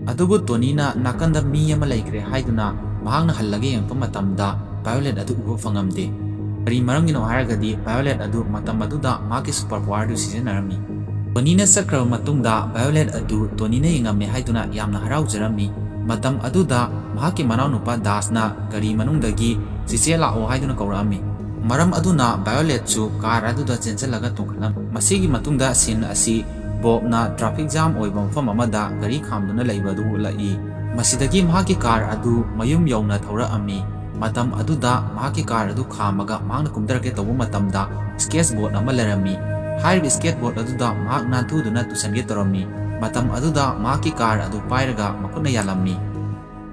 ꯑꯗꯨꯕꯨ ꯇꯣꯅꯤꯅ ꯅꯥꯀꯟꯗ ꯃꯤ ꯑꯃ ꯂꯩꯈ꯭ꯔꯦ ꯍꯥꯏꯗꯨꯅ ꯃꯍꯥꯛꯅ ꯍꯜꯂꯒ ꯌꯦꯡꯉꯛꯄ ꯃꯇꯝꯗ ꯚꯥꯏꯑꯣꯂꯦꯠ ꯑꯗꯨ ꯎꯕ ꯐꯪꯉꯝꯗꯦ꯫ ꯀꯔꯤ ꯃꯔꯝꯒꯤꯅꯣ ꯍꯥꯏꯔꯒꯗꯤ ꯚꯥꯏꯑꯣꯂꯦꯠ ꯑꯗꯨ ꯃꯇꯝ ꯑꯗꯨꯗ ꯃꯍꯥꯛꯀꯤ ꯁꯨꯄꯔ ꯄꯋꯥꯔ ꯑꯗꯨ ꯁꯤꯖꯤꯟꯅꯔꯝꯃꯤ꯫ ꯇꯣꯅꯤꯅ ꯆꯠꯈ꯭ꯔꯕ ꯃꯇꯨꯡꯗ ꯚꯥꯏꯑꯣꯂꯦꯠ ꯑꯗꯨ ꯇꯣꯅꯤꯅ ꯌꯦꯡꯉꯝꯃꯦ ꯍꯥꯏꯗꯨꯅ ꯌꯥꯝꯅ ꯍꯔꯥꯎꯖꯔꯝꯃꯤ꯫ ꯃꯇꯝ ꯑꯗꯨꯗ ꯃꯍꯥꯛꯀꯤ ꯃꯅꯥꯎꯅꯨꯄꯥ ꯗꯥꯁꯅ ꯒꯥꯔꯤ ꯃꯅꯨꯡꯗꯒꯤ, "ꯆꯤꯆꯦ ꯂꯥꯛꯑꯣ" ꯍꯥꯏꯗꯨꯅ ꯀꯧꯔꯛꯑꯝꯃꯤ꯫ ꯃꯔꯝ ꯑꯗꯨꯅ ꯚꯥꯏꯑꯣꯂꯦꯠꯁꯨ ꯀꯥꯔ ꯑꯗꯨꯗ ꯆꯦꯟꯁꯤꯜꯂꯒ ꯇꯣꯡꯈꯠꯂꯝꯃꯤ꯫ ꯃꯁꯤꯒꯤ ꯃꯇꯨꯡꯗ ꯁꯤꯟ ꯑꯁꯤ ꯕꯣꯕꯅ ꯇ꯭ꯔꯥꯐꯤꯛ ꯖꯥꯝ ꯑꯣꯏꯕ ꯃꯐꯝ ꯑꯃꯗ ꯒꯥꯔꯤ ꯈꯥꯝꯗꯨꯅ ꯂꯩꯕ ꯑꯗꯨ ꯎꯠꯂꯛꯏ꯫ ꯃꯁꯤꯗꯒꯤ ꯃꯍꯥꯛꯀꯤ ꯀꯥꯔ ꯑꯗꯨ ꯃꯌꯨꯝ ꯌꯧꯅ ꯊꯧꯔꯛꯑꯝꯃꯤ꯫ ꯃꯇꯝ ꯑꯗꯨꯗ ꯃꯍꯥꯛꯀꯤ ꯀꯥꯔ ꯑꯗꯨ ꯈꯥꯝꯃꯒ ꯃꯍꯥꯛꯅ ꯀꯨꯝꯊꯔꯛꯀꯦ ꯇꯧꯕ ꯃꯇꯝꯗ ꯁ꯭ꯀꯦꯠꯁ ꯕꯣꯔꯗ ꯑꯃ ꯂꯩꯔꯝꯃꯤ꯫ ꯍꯥꯏꯔꯤꯕ ꯁ꯭ꯀꯦꯠ ꯕꯣꯔꯗ ꯑꯗꯨꯗ ꯃꯍꯥꯛ ꯅꯥꯟꯊꯨꯗꯨꯅ ꯇꯨꯁꯟꯒꯦ ꯇꯧꯔꯝꯃꯤ꯫ ꯃꯇꯝ ꯑꯗꯨꯗ ꯃꯍꯥꯛꯀꯤ ꯀꯥꯔ ꯑꯗꯨ ꯄꯥꯏꯔꯒ ꯃꯈꯨꯠꯅ ꯌꯥꯜꯂꯝꯃꯤ꯫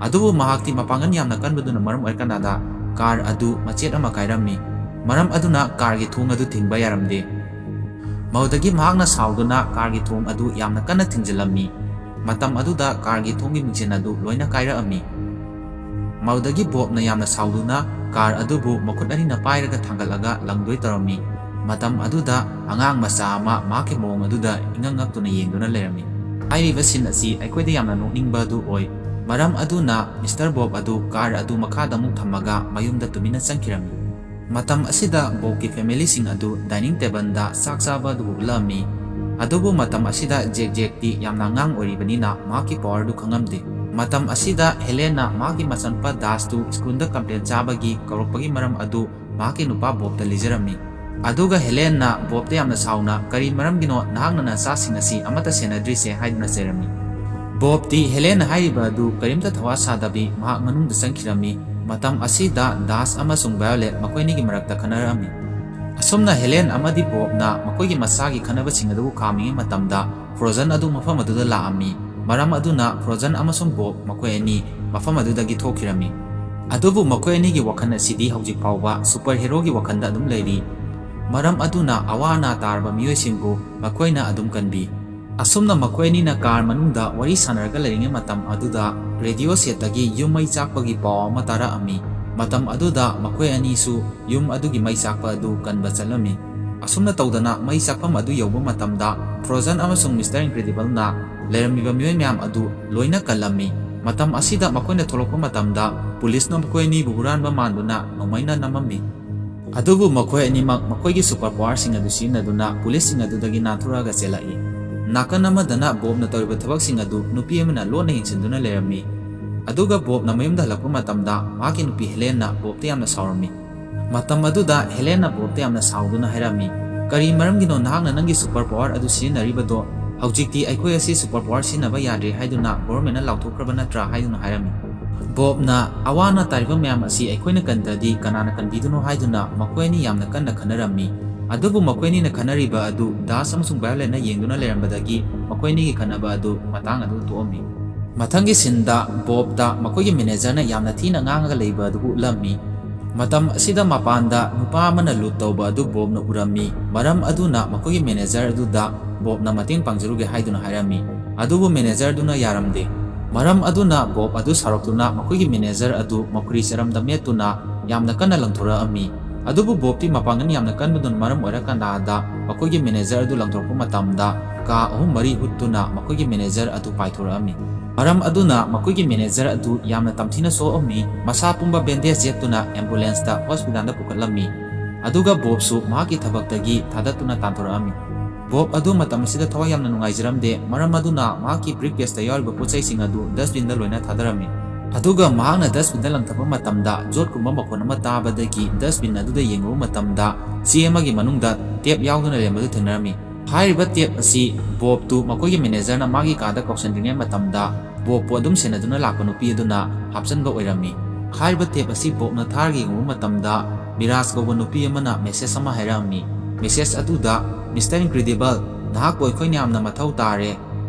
ꯑꯗꯨꯕꯨ ꯃꯍꯥꯛꯇꯤ ꯃꯄꯥꯡꯒꯜ ꯌꯥꯝꯅ ꯀꯟꯕꯗꯨꯅ ꯃꯔꯝ ꯑꯣꯏꯔꯀꯥꯟꯗ ꯀꯥꯔ ꯑꯗꯨ ꯃꯆꯦꯠ ꯑꯃ ꯀꯥꯏꯔꯝꯃꯤ꯫ ꯃꯔꯝ ꯑꯗꯨꯅ ꯀꯥꯔꯒꯤ ꯊꯣꯡ ꯑꯗꯨ ꯊꯤꯡꯕ ꯌꯥꯔꯝꯗꯦ꯫ ꯃꯗꯨꯗꯒꯤ ꯃꯍꯥꯛꯅ ꯁꯥꯎꯗꯨꯅ ꯀꯥꯔꯒꯤ ꯊꯣꯡ ꯑꯗꯨ ꯌꯥꯝꯅ ꯀꯟꯅ ꯊꯤꯡꯖꯤꯜꯂꯝꯃꯤ꯫ ꯃꯇꯝ ꯑꯗꯨꯗ ꯀꯥꯔꯒꯤ ꯊꯣꯡꯒꯤ ꯃꯤꯡꯁꯦꯜ ꯑꯗꯨ ꯂꯣꯏꯅ ꯀꯥꯏꯔꯛꯑꯝꯃꯤ꯫ ꯃꯗꯨꯗꯒꯤ ꯕꯣꯕꯅ ꯌꯥꯝꯅ ꯁꯥꯎꯗꯨꯅ ꯀꯥꯔ ꯑꯗꯨꯕꯨ ꯃꯈꯨꯠ ꯑꯅꯤꯅ ꯄꯥꯏꯔꯒ ꯊꯥꯡꯒꯠꯂꯒ ꯂꯪꯗꯣꯏ ꯇꯧꯔꯝꯃꯤ꯫ ꯃꯇꯝ ꯑꯗꯨꯗ ꯑꯉꯥꯡ ꯃꯆꯥ ꯑꯃ ꯃꯍꯥꯛꯀꯤ ꯃꯑꯣꯡ ꯑꯗꯨꯗ ꯏꯉꯛ ꯉꯛꯇꯨꯅ ꯌꯦꯡꯗꯨꯅ ꯂꯩꯔꯝꯃꯤ꯫ ꯍꯥꯏꯔꯤꯕ ꯁꯤꯟ ꯑꯁꯤ ꯑꯩꯈꯣꯏꯗ ꯌꯥꯝꯅ ꯅꯣꯛꯅꯤꯡꯕ ꯑꯗꯨ ꯑꯣꯏ꯫ ꯃꯔꯝ ꯑꯗꯨꯅ ꯃꯤꯁꯇꯔ ꯕꯣꯕ ꯑꯗꯨ ꯀꯥꯔ ꯑꯗꯨ ꯃꯈꯥꯗ ꯑꯃꯨꯛ ꯊꯝꯃꯒ ꯃꯌꯨꯝꯗ ꯇꯨꯃꯤꯟꯅ ꯆꯪꯈꯤꯔꯝꯃꯤ꯫ ꯃꯇꯝ ꯑꯁꯤꯗ ꯕꯣꯕꯀꯤ ꯐꯦꯃꯤꯂꯤꯁꯤꯡ ꯑꯗꯨ ꯗꯥꯏꯅꯤꯡ ꯇꯦꯕꯜꯗ ꯆꯥꯛ ꯆꯥꯕ ꯑꯗꯨꯕꯨ ꯎꯠꯂꯛꯑꯝꯃꯤ꯫ ꯑꯗꯨꯕꯨ ꯃꯇꯝ ꯑꯁꯤꯗ ꯖꯦꯛ ꯖꯦꯛꯇꯤ ꯌꯥꯝꯅ ꯑꯉꯥꯡ ꯑꯣꯏꯔꯤꯕꯅꯤꯅ ꯃꯍꯥꯛꯀꯤ ꯄꯋꯥꯔꯗꯨ ꯈꯪꯉꯝꯗꯦ꯫ ꯃꯇꯝ ꯑꯁꯤꯗ ꯍꯦꯂꯦꯟꯅ ꯃꯍꯥꯛꯀꯤ ꯃꯆꯥꯅꯨꯄꯥ ꯗꯥꯁꯇꯨ ꯁ꯭ꯀꯨꯜꯗ ꯀꯝꯄ꯭ꯂꯦꯟ ꯆꯥꯕꯒꯤ ꯀꯧꯔꯛꯄꯒꯤ ꯃꯔꯝ ꯑꯗꯨ ꯃꯍꯥꯛꯀꯤ ꯅꯨꯄꯥ ꯕꯣꯕꯇ ꯂꯤꯖꯔꯝꯃꯤ꯫ ꯑꯗꯨꯒ ꯍꯦꯂꯦꯟꯅ ꯕꯣꯕꯇ ꯌꯥꯝꯅ ꯁꯥꯎꯅ, "ꯀꯔꯤ ꯃꯔꯝꯒꯤꯅꯣ ꯅꯍꯥꯛꯅ ꯅꯆꯥꯁꯤꯡ ꯑꯁꯤ ꯑꯃꯠꯇ ꯁꯦꯟꯅꯗ꯭ꯔꯤꯁꯦ?" ꯍꯥꯏꯗꯨꯅ ꯆꯩꯔꯝꯃꯤ꯫ ꯕꯣꯕꯇꯤ ꯍꯦꯂꯦꯟꯅ ꯍꯥꯏꯔꯤꯕ ꯑꯗꯨ ꯀꯔꯤꯝꯇ ꯊꯋꯥ ꯁꯥꯗꯕꯤ ꯃꯍꯥꯛ ꯃꯅꯨꯡꯗ ꯆꯪꯈꯤꯔꯝꯃꯤ꯫ ꯃꯇꯝ ꯑꯁꯤꯗ ꯗꯥꯁ ꯑꯃꯁꯨꯡ ꯚꯥꯏꯑꯣꯂꯦꯠ ꯃꯈꯣꯏ ꯑꯅꯤꯒꯤ ꯃꯔꯛꯇ ꯈꯟꯅꯔꯛꯑꯝꯃꯤ꯫ ꯑꯁꯨꯝꯅ ꯍꯦꯂꯦꯟ ꯑꯃꯗꯤ ꯕꯣꯕꯅ ꯃꯈꯣꯏꯒꯤ ꯃꯁꯥꯒꯤ ꯈꯟꯅꯕꯁꯤꯡ ꯑꯗꯨꯕꯨ ꯈꯥꯝꯃꯤꯉꯩ ꯃꯇꯝꯗ ꯐ꯭ꯔꯣꯖꯟ ꯑꯗꯨ ꯃꯐꯝ ꯑꯗꯨꯗ ꯂꯥꯛꯑꯝꯃꯤ꯫ ꯃꯔꯝ ꯑꯗꯨꯅ ꯐ꯭ꯔꯣꯖꯟ ꯑꯃꯁꯨꯡ ꯕꯣꯕ ꯃꯈꯣꯏ ꯑꯅꯤ ꯃꯐꯝ ꯑꯗꯨꯗꯒꯤ ꯊꯣꯛꯈꯤꯔꯝꯃꯤ꯫ ꯑꯗꯨꯕꯨ ꯃꯈꯣꯏ ꯑꯅꯤꯒꯤ ꯋꯥꯈꯜ ꯑꯁꯤꯗꯤ ꯍꯧꯖꯤꯛ ꯐꯥꯎꯕ ꯁꯨꯄꯔ ꯍꯦꯔꯣꯒꯤ ꯋꯥꯈꯜꯗ ꯑꯗꯨꯝ ꯂꯩꯔꯤ꯫ ꯃꯔꯝ ꯑꯗꯨꯅ ꯑꯋꯥ ꯑꯅꯥ ꯇꯥꯔꯕ ꯃꯤꯑꯣꯏꯁꯤꯡꯕꯨ ꯃꯈꯣꯏꯅ ꯑꯗꯨꯝ ꯀꯟꯕꯤ꯫ ꯑꯁꯨꯝꯅ ꯃꯈꯣꯏ ꯑꯅꯤꯅ ꯀꯥꯔ ꯃꯅꯨꯡꯗ ꯋꯥꯔꯤ ꯁꯥꯟꯅꯔꯒ ꯂꯩꯔꯤꯉꯩ ꯃꯇꯝ ꯑꯗꯨꯗ ꯔꯦꯗꯤꯑꯣ ꯁꯦꯠꯇꯒꯤ ꯌꯨꯝ ꯃꯩ ꯆꯥꯛꯄꯒꯤ ꯄꯥꯎ ꯑꯃ ꯇꯥꯔꯛꯑꯝꯃꯤ꯫ ꯃꯇꯝ ꯑꯗꯨꯗ ꯃꯈꯣꯏ ꯑꯅꯤꯁꯨ ꯌꯨꯝ ꯑꯗꯨꯒꯤ ꯃꯩ ꯆꯥꯛꯄ ꯑꯗꯨ ꯀꯟꯕ ꯆꯠꯂꯝꯃꯤ꯫ ꯑꯁꯨꯝꯅ ꯇꯧꯗꯅ ꯃꯩ ꯆꯥꯛꯐꯝ ꯑꯗꯨ ꯌꯧꯕ ꯃꯇꯝꯗ ꯐ꯭ꯔꯣꯖꯟ ꯑꯃꯁꯨꯡ ꯃꯤꯁꯇꯔ ꯏꯟꯀ꯭ꯔꯦꯗꯤꯕꯜꯅ ꯂꯩꯔꯝꯃꯤꯕ ꯃꯤꯑꯣꯏ ꯃꯌꯥꯝ ꯑꯗꯨ ꯂꯣꯏꯅ ꯀꯜꯂꯝꯃꯤ꯫ ꯃꯇꯝ ꯑꯁꯤꯗ ꯃꯈꯣꯏꯅ ꯊꯣꯛꯂꯛꯄ ꯃꯇꯝꯗ ꯄꯨꯂꯤꯁꯅ ꯃꯈꯣꯏ ꯑꯅꯤꯕꯨ ꯍꯨꯔꯥꯟꯕ ꯃꯥꯟꯗꯨꯅ ꯅꯣꯡꯃꯩꯅ ꯅꯝꯃꯝꯃꯤ꯫ ꯑꯗꯨꯕꯨ ꯃꯈꯣꯏ ꯑꯅꯤꯃꯛ ꯃꯈꯣꯏꯒꯤ ꯁꯨꯄꯔ ꯄꯋꯥꯔꯁꯤꯡ ꯑꯗꯨ ꯁꯤꯖꯤꯟꯅꯗꯨꯅ ꯄꯨꯂꯤꯁꯁꯤꯡ ꯑꯗꯨꯗꯒꯤ ꯅꯥꯟꯊꯣꯔꯛꯑꯒ ꯆꯦꯜꯂꯛꯏ꯫ ꯅꯥꯀꯟ ꯑꯃꯗꯅ ꯕꯣꯕꯅ ꯇꯧꯔꯤꯕ ꯊꯕꯛꯁꯤꯡ ꯑꯗꯨ ꯅꯨꯄꯤ ꯑꯃꯅ ꯂꯣꯠꯅ ꯌꯦꯡꯁꯤꯟꯗꯨꯅ ꯂꯩꯔꯝꯃꯤ꯫ ꯑꯗꯨꯒ ꯕꯣꯕꯅ ꯃꯌꯨꯝꯗ ꯍꯜꯂꯛꯄ ꯃꯇꯝꯗ ꯃꯍꯥꯛꯀꯤ ꯅꯨꯄꯤ ꯍꯦꯂꯦꯟꯅ ꯕꯣꯕꯇ ꯌꯥꯝꯅ ꯁꯥꯎꯔꯝꯃꯤ꯫ ꯃꯇꯝ ꯑꯗꯨꯗ ꯍꯦꯂꯦꯟꯅ ꯕꯣꯕꯇ ꯌꯥꯝꯅ ꯁꯥꯎꯗꯨꯅ ꯍꯥꯏꯔꯝꯃꯤ, "ꯀꯔꯤ ꯃꯔꯝꯒꯤꯅꯣ ꯅꯍꯥꯛꯅ ꯅꯪꯒꯤ ꯁꯨꯄꯔ ꯄꯋꯥꯔ ꯑꯗꯨ ꯁꯤꯖꯤꯟꯅꯔꯤꯕꯗꯣ? ꯍꯧꯖꯤꯛꯇꯤ ꯑꯩꯈꯣꯏ ꯑꯁꯤ ꯁꯨꯄꯔ ꯄꯋꯥꯔ ꯁꯤꯖꯤꯟꯅꯕ ꯌꯥꯗ꯭ꯔꯦ ꯍꯥꯏꯗꯨꯅ ꯒꯣꯚꯔꯟꯃꯦꯟꯠꯅ ꯂꯥꯎꯊꯣꯛꯈ꯭ꯔꯕ ꯅꯠꯇ꯭ꯔꯥ?" ꯍꯥꯏꯗꯨꯅ ꯍꯥꯏꯔꯝꯃꯤ꯫ ꯕꯣꯕꯅ, "ꯑꯋꯥ ꯑꯅꯥ ꯇꯥꯔꯤꯕ ꯃꯌꯥꯝ ꯑꯁꯤ ꯑꯩꯈꯣꯏꯅ ꯀꯟꯗ꯭ꯔꯗꯤ ꯀꯅꯥꯅ ꯀꯟꯕꯤꯗꯨꯅꯣ?" ꯍꯥꯏꯗꯨꯅ ꯃꯈꯣꯏ ꯑꯅꯤ ꯌꯥꯝꯅ ꯀꯟꯅ ꯈꯟꯅꯔꯝꯃꯤ꯫ ꯑꯗꯨꯕꯨ ꯃꯈꯣꯏ ꯑꯅꯤꯅ ꯈꯟꯅꯔꯤꯕ ꯑꯗꯨ ꯗꯥꯁ ꯑꯃꯁꯨꯡ ꯚꯥꯏꯑꯣꯂꯦꯠꯅ ꯌꯦꯡꯗꯨꯅ ꯂꯩꯔꯝꯕꯗꯒꯤ ꯃꯈꯣꯏ ꯑꯅꯤꯒꯤ ꯈꯟꯅꯕ ꯑꯗꯨ ꯃꯇꯥꯡ ꯑꯗꯨ ꯇꯣꯛꯑꯝꯃꯤ꯫ ꯃꯊꯪꯒꯤ ꯁꯤꯟꯗ ꯕꯣꯕꯇ ꯃꯈꯣꯏꯒꯤ ꯃꯦꯅꯦꯖꯔꯅ ꯌꯥꯝꯅ ꯊꯤꯅ ꯉꯥꯡꯉꯒ ꯂꯩꯕ ꯑꯗꯨꯕꯨ ꯎꯠꯂꯝꯃꯤ꯫ ꯃꯇꯝ ꯑꯁꯤꯗ ꯃꯄꯥꯟꯗ ꯅꯨꯄꯥ ꯑꯃꯅ ꯂꯨꯠ ꯇꯧꯕ ꯑꯗꯨ ꯕꯣꯕꯅ ꯎꯔꯝꯃꯤ꯫ ꯃꯔꯝ ꯑꯗꯨꯅ ꯃꯈꯣꯏꯒꯤ ꯃꯦꯅꯦꯖꯔ ꯑꯗꯨꯗ ꯕꯣꯕꯅ ꯃꯇꯦꯡ ꯄꯥꯡꯖꯔꯨꯒꯦ ꯍꯥꯏꯗꯨꯅ ꯍꯥꯏꯔꯝꯃꯤ꯫ ꯑꯗꯨꯕꯨ ꯃꯦꯅꯦꯖꯔ ꯑꯗꯨꯅ ꯌꯥꯔꯝꯗꯦ꯫ ꯃꯔꯝ ꯑꯗꯨꯅ ꯕꯣꯕ ꯑꯗꯨ ꯁꯥꯎꯔꯛꯇꯨꯅ ꯃꯈꯣꯏꯒꯤ ꯃꯦꯅꯦꯖꯔ ꯑꯗꯨ ꯃꯈꯨꯔꯤ ꯆꯔꯝꯗ ꯃꯦꯠꯇꯨꯅ ꯌꯥꯝꯅ ꯀꯟꯅ ꯂꯪꯊꯣꯔꯛꯑꯝꯃꯤ꯫ ꯑꯗꯨꯕꯨ ꯕꯣꯕꯇꯤ ꯃꯄꯥꯡꯒꯜ ꯌꯥꯝꯅ ꯀꯟꯕꯗꯨꯅ ꯃꯔꯝ ꯑꯣꯏꯔꯀꯥꯟꯗ ꯃꯈꯣꯏꯒꯤ ꯃꯦꯅꯦꯖꯔ ꯑꯗꯨ ꯂꯪꯊꯣꯔꯛꯄ ꯃꯇꯝꯗ ꯀꯥ ꯑꯍꯨꯝ ꯃꯔꯤ ꯍꯨꯠꯇꯨꯅ ꯃꯈꯣꯏꯒꯤ ꯃꯦꯅꯦꯖꯔ ꯑꯗꯨ ꯄꯥꯏꯊꯣꯔꯛꯑꯝꯃꯤ꯫ ꯃꯔꯝ ꯑꯗꯨꯅ ꯃꯈꯣꯏꯒꯤ ꯃꯦꯅꯦꯖꯔ ꯑꯗꯨ ꯌꯥꯝꯅ ꯇꯝꯊꯤꯅ ꯁꯣꯛꯑꯝꯃꯤ꯫ ꯃꯁꯥ ꯄꯨꯝꯕ ꯕꯦꯟꯗꯦꯖ ꯌꯦꯠꯇꯨꯅ ꯑꯦꯝꯕꯨꯂꯦꯟꯁꯇ ꯍꯣꯁꯄꯤꯇꯥꯜꯗ ꯄꯨꯈꯠꯂꯝꯃꯤ꯫ ꯑꯗꯨꯒ ꯕꯣꯕꯁꯨ ꯃꯍꯥꯛꯀꯤ ꯊꯕꯛꯇꯒꯤ ꯊꯥꯗꯠꯇꯨꯅ ꯇꯥꯟꯊꯣꯔꯛꯑꯝꯃꯤ꯫ ꯕꯣꯕ ꯑꯗꯨ ꯃꯇꯝ ꯑꯁꯤꯗ ꯊꯋꯥꯏ ꯌꯥꯝꯅ ꯅꯨꯡꯉꯥꯏꯖꯔꯝꯗꯦ꯫ ꯃꯔꯝ ꯑꯗꯨꯅ ꯃꯍꯥꯛꯀꯤ ꯕ꯭ꯔꯤꯐ ꯀꯦꯁꯇ ꯌꯥꯎꯔꯤꯕ ꯄꯣꯠ ꯆꯩꯁꯤꯡ ꯑꯗꯨ ꯗꯁꯕꯤꯟꯗ ꯂꯣꯏꯅ ꯊꯥꯗꯔꯝꯃꯤ꯫ ꯑꯗꯨꯒ ꯃꯍꯥꯛꯅ ꯗꯁꯕꯤꯟꯗ ꯂꯪꯊꯕ ꯃꯇꯝꯗ ꯖꯣꯠꯀꯨꯝꯕ ꯃꯈꯣꯟ ꯑꯃ ꯇꯥꯕꯗꯒꯤ ꯗꯁꯕꯤꯟ ꯑꯗꯨꯗ ꯌꯦꯡꯂꯨꯕ ꯃꯇꯝꯗ ꯆꯦ ꯑꯃꯒꯤ ꯃꯅꯨꯡꯗ ꯇꯦꯞ ꯌꯥꯎꯗꯨꯅ ꯂꯩꯔꯝꯕꯗꯨ ꯊꯦꯡꯅꯔꯝꯃꯤ꯫ ꯍꯥꯏꯔꯤꯕ ꯇꯦꯞ ꯑꯁꯤ ꯕꯣꯕꯇꯨ ꯃꯈꯣꯏꯒꯤ ꯃꯦꯅꯦꯖꯔꯅ ꯃꯥꯒꯤ ꯀꯥꯗ ꯀꯧꯁꯤꯟꯗ꯭ꯔꯤꯉꯩ ꯃꯇꯝꯗ ꯕꯣꯕꯄꯨ ꯑꯗꯨꯝ ꯁꯦꯟꯅꯗꯨꯅ ꯂꯥꯛꯄ ꯅꯨꯄꯤ ꯑꯗꯨꯅ ꯍꯥꯞꯆꯤꯟꯕ ꯑꯣꯏꯔꯝꯃꯤ꯫ ꯍꯥꯏꯔꯤꯕ ꯇꯦꯞ ꯑꯁꯤ ꯕꯣꯕꯅ ꯊꯥꯔꯒ ꯌꯦꯡꯉꯨꯕ ꯃꯇꯝꯗ ꯃꯤꯔꯥꯖ ꯀꯧꯕ ꯅꯨꯄꯤ ꯑꯃꯅ ꯃꯦꯁꯦꯖ ꯑꯃ ꯍꯥꯏꯔꯛꯑꯝꯃꯤ꯫ ꯃꯦꯁꯦꯖ ꯑꯗꯨꯗ, "ꯃꯤꯁꯇꯔ ꯏꯟꯀ꯭ꯔꯤꯗꯤꯕꯜ, ꯅꯍꯥꯛꯄꯨ ꯑꯩꯈꯣꯏꯅ ꯌꯥꯝꯅ ꯃꯊꯧ ꯇꯥꯔꯦ꯫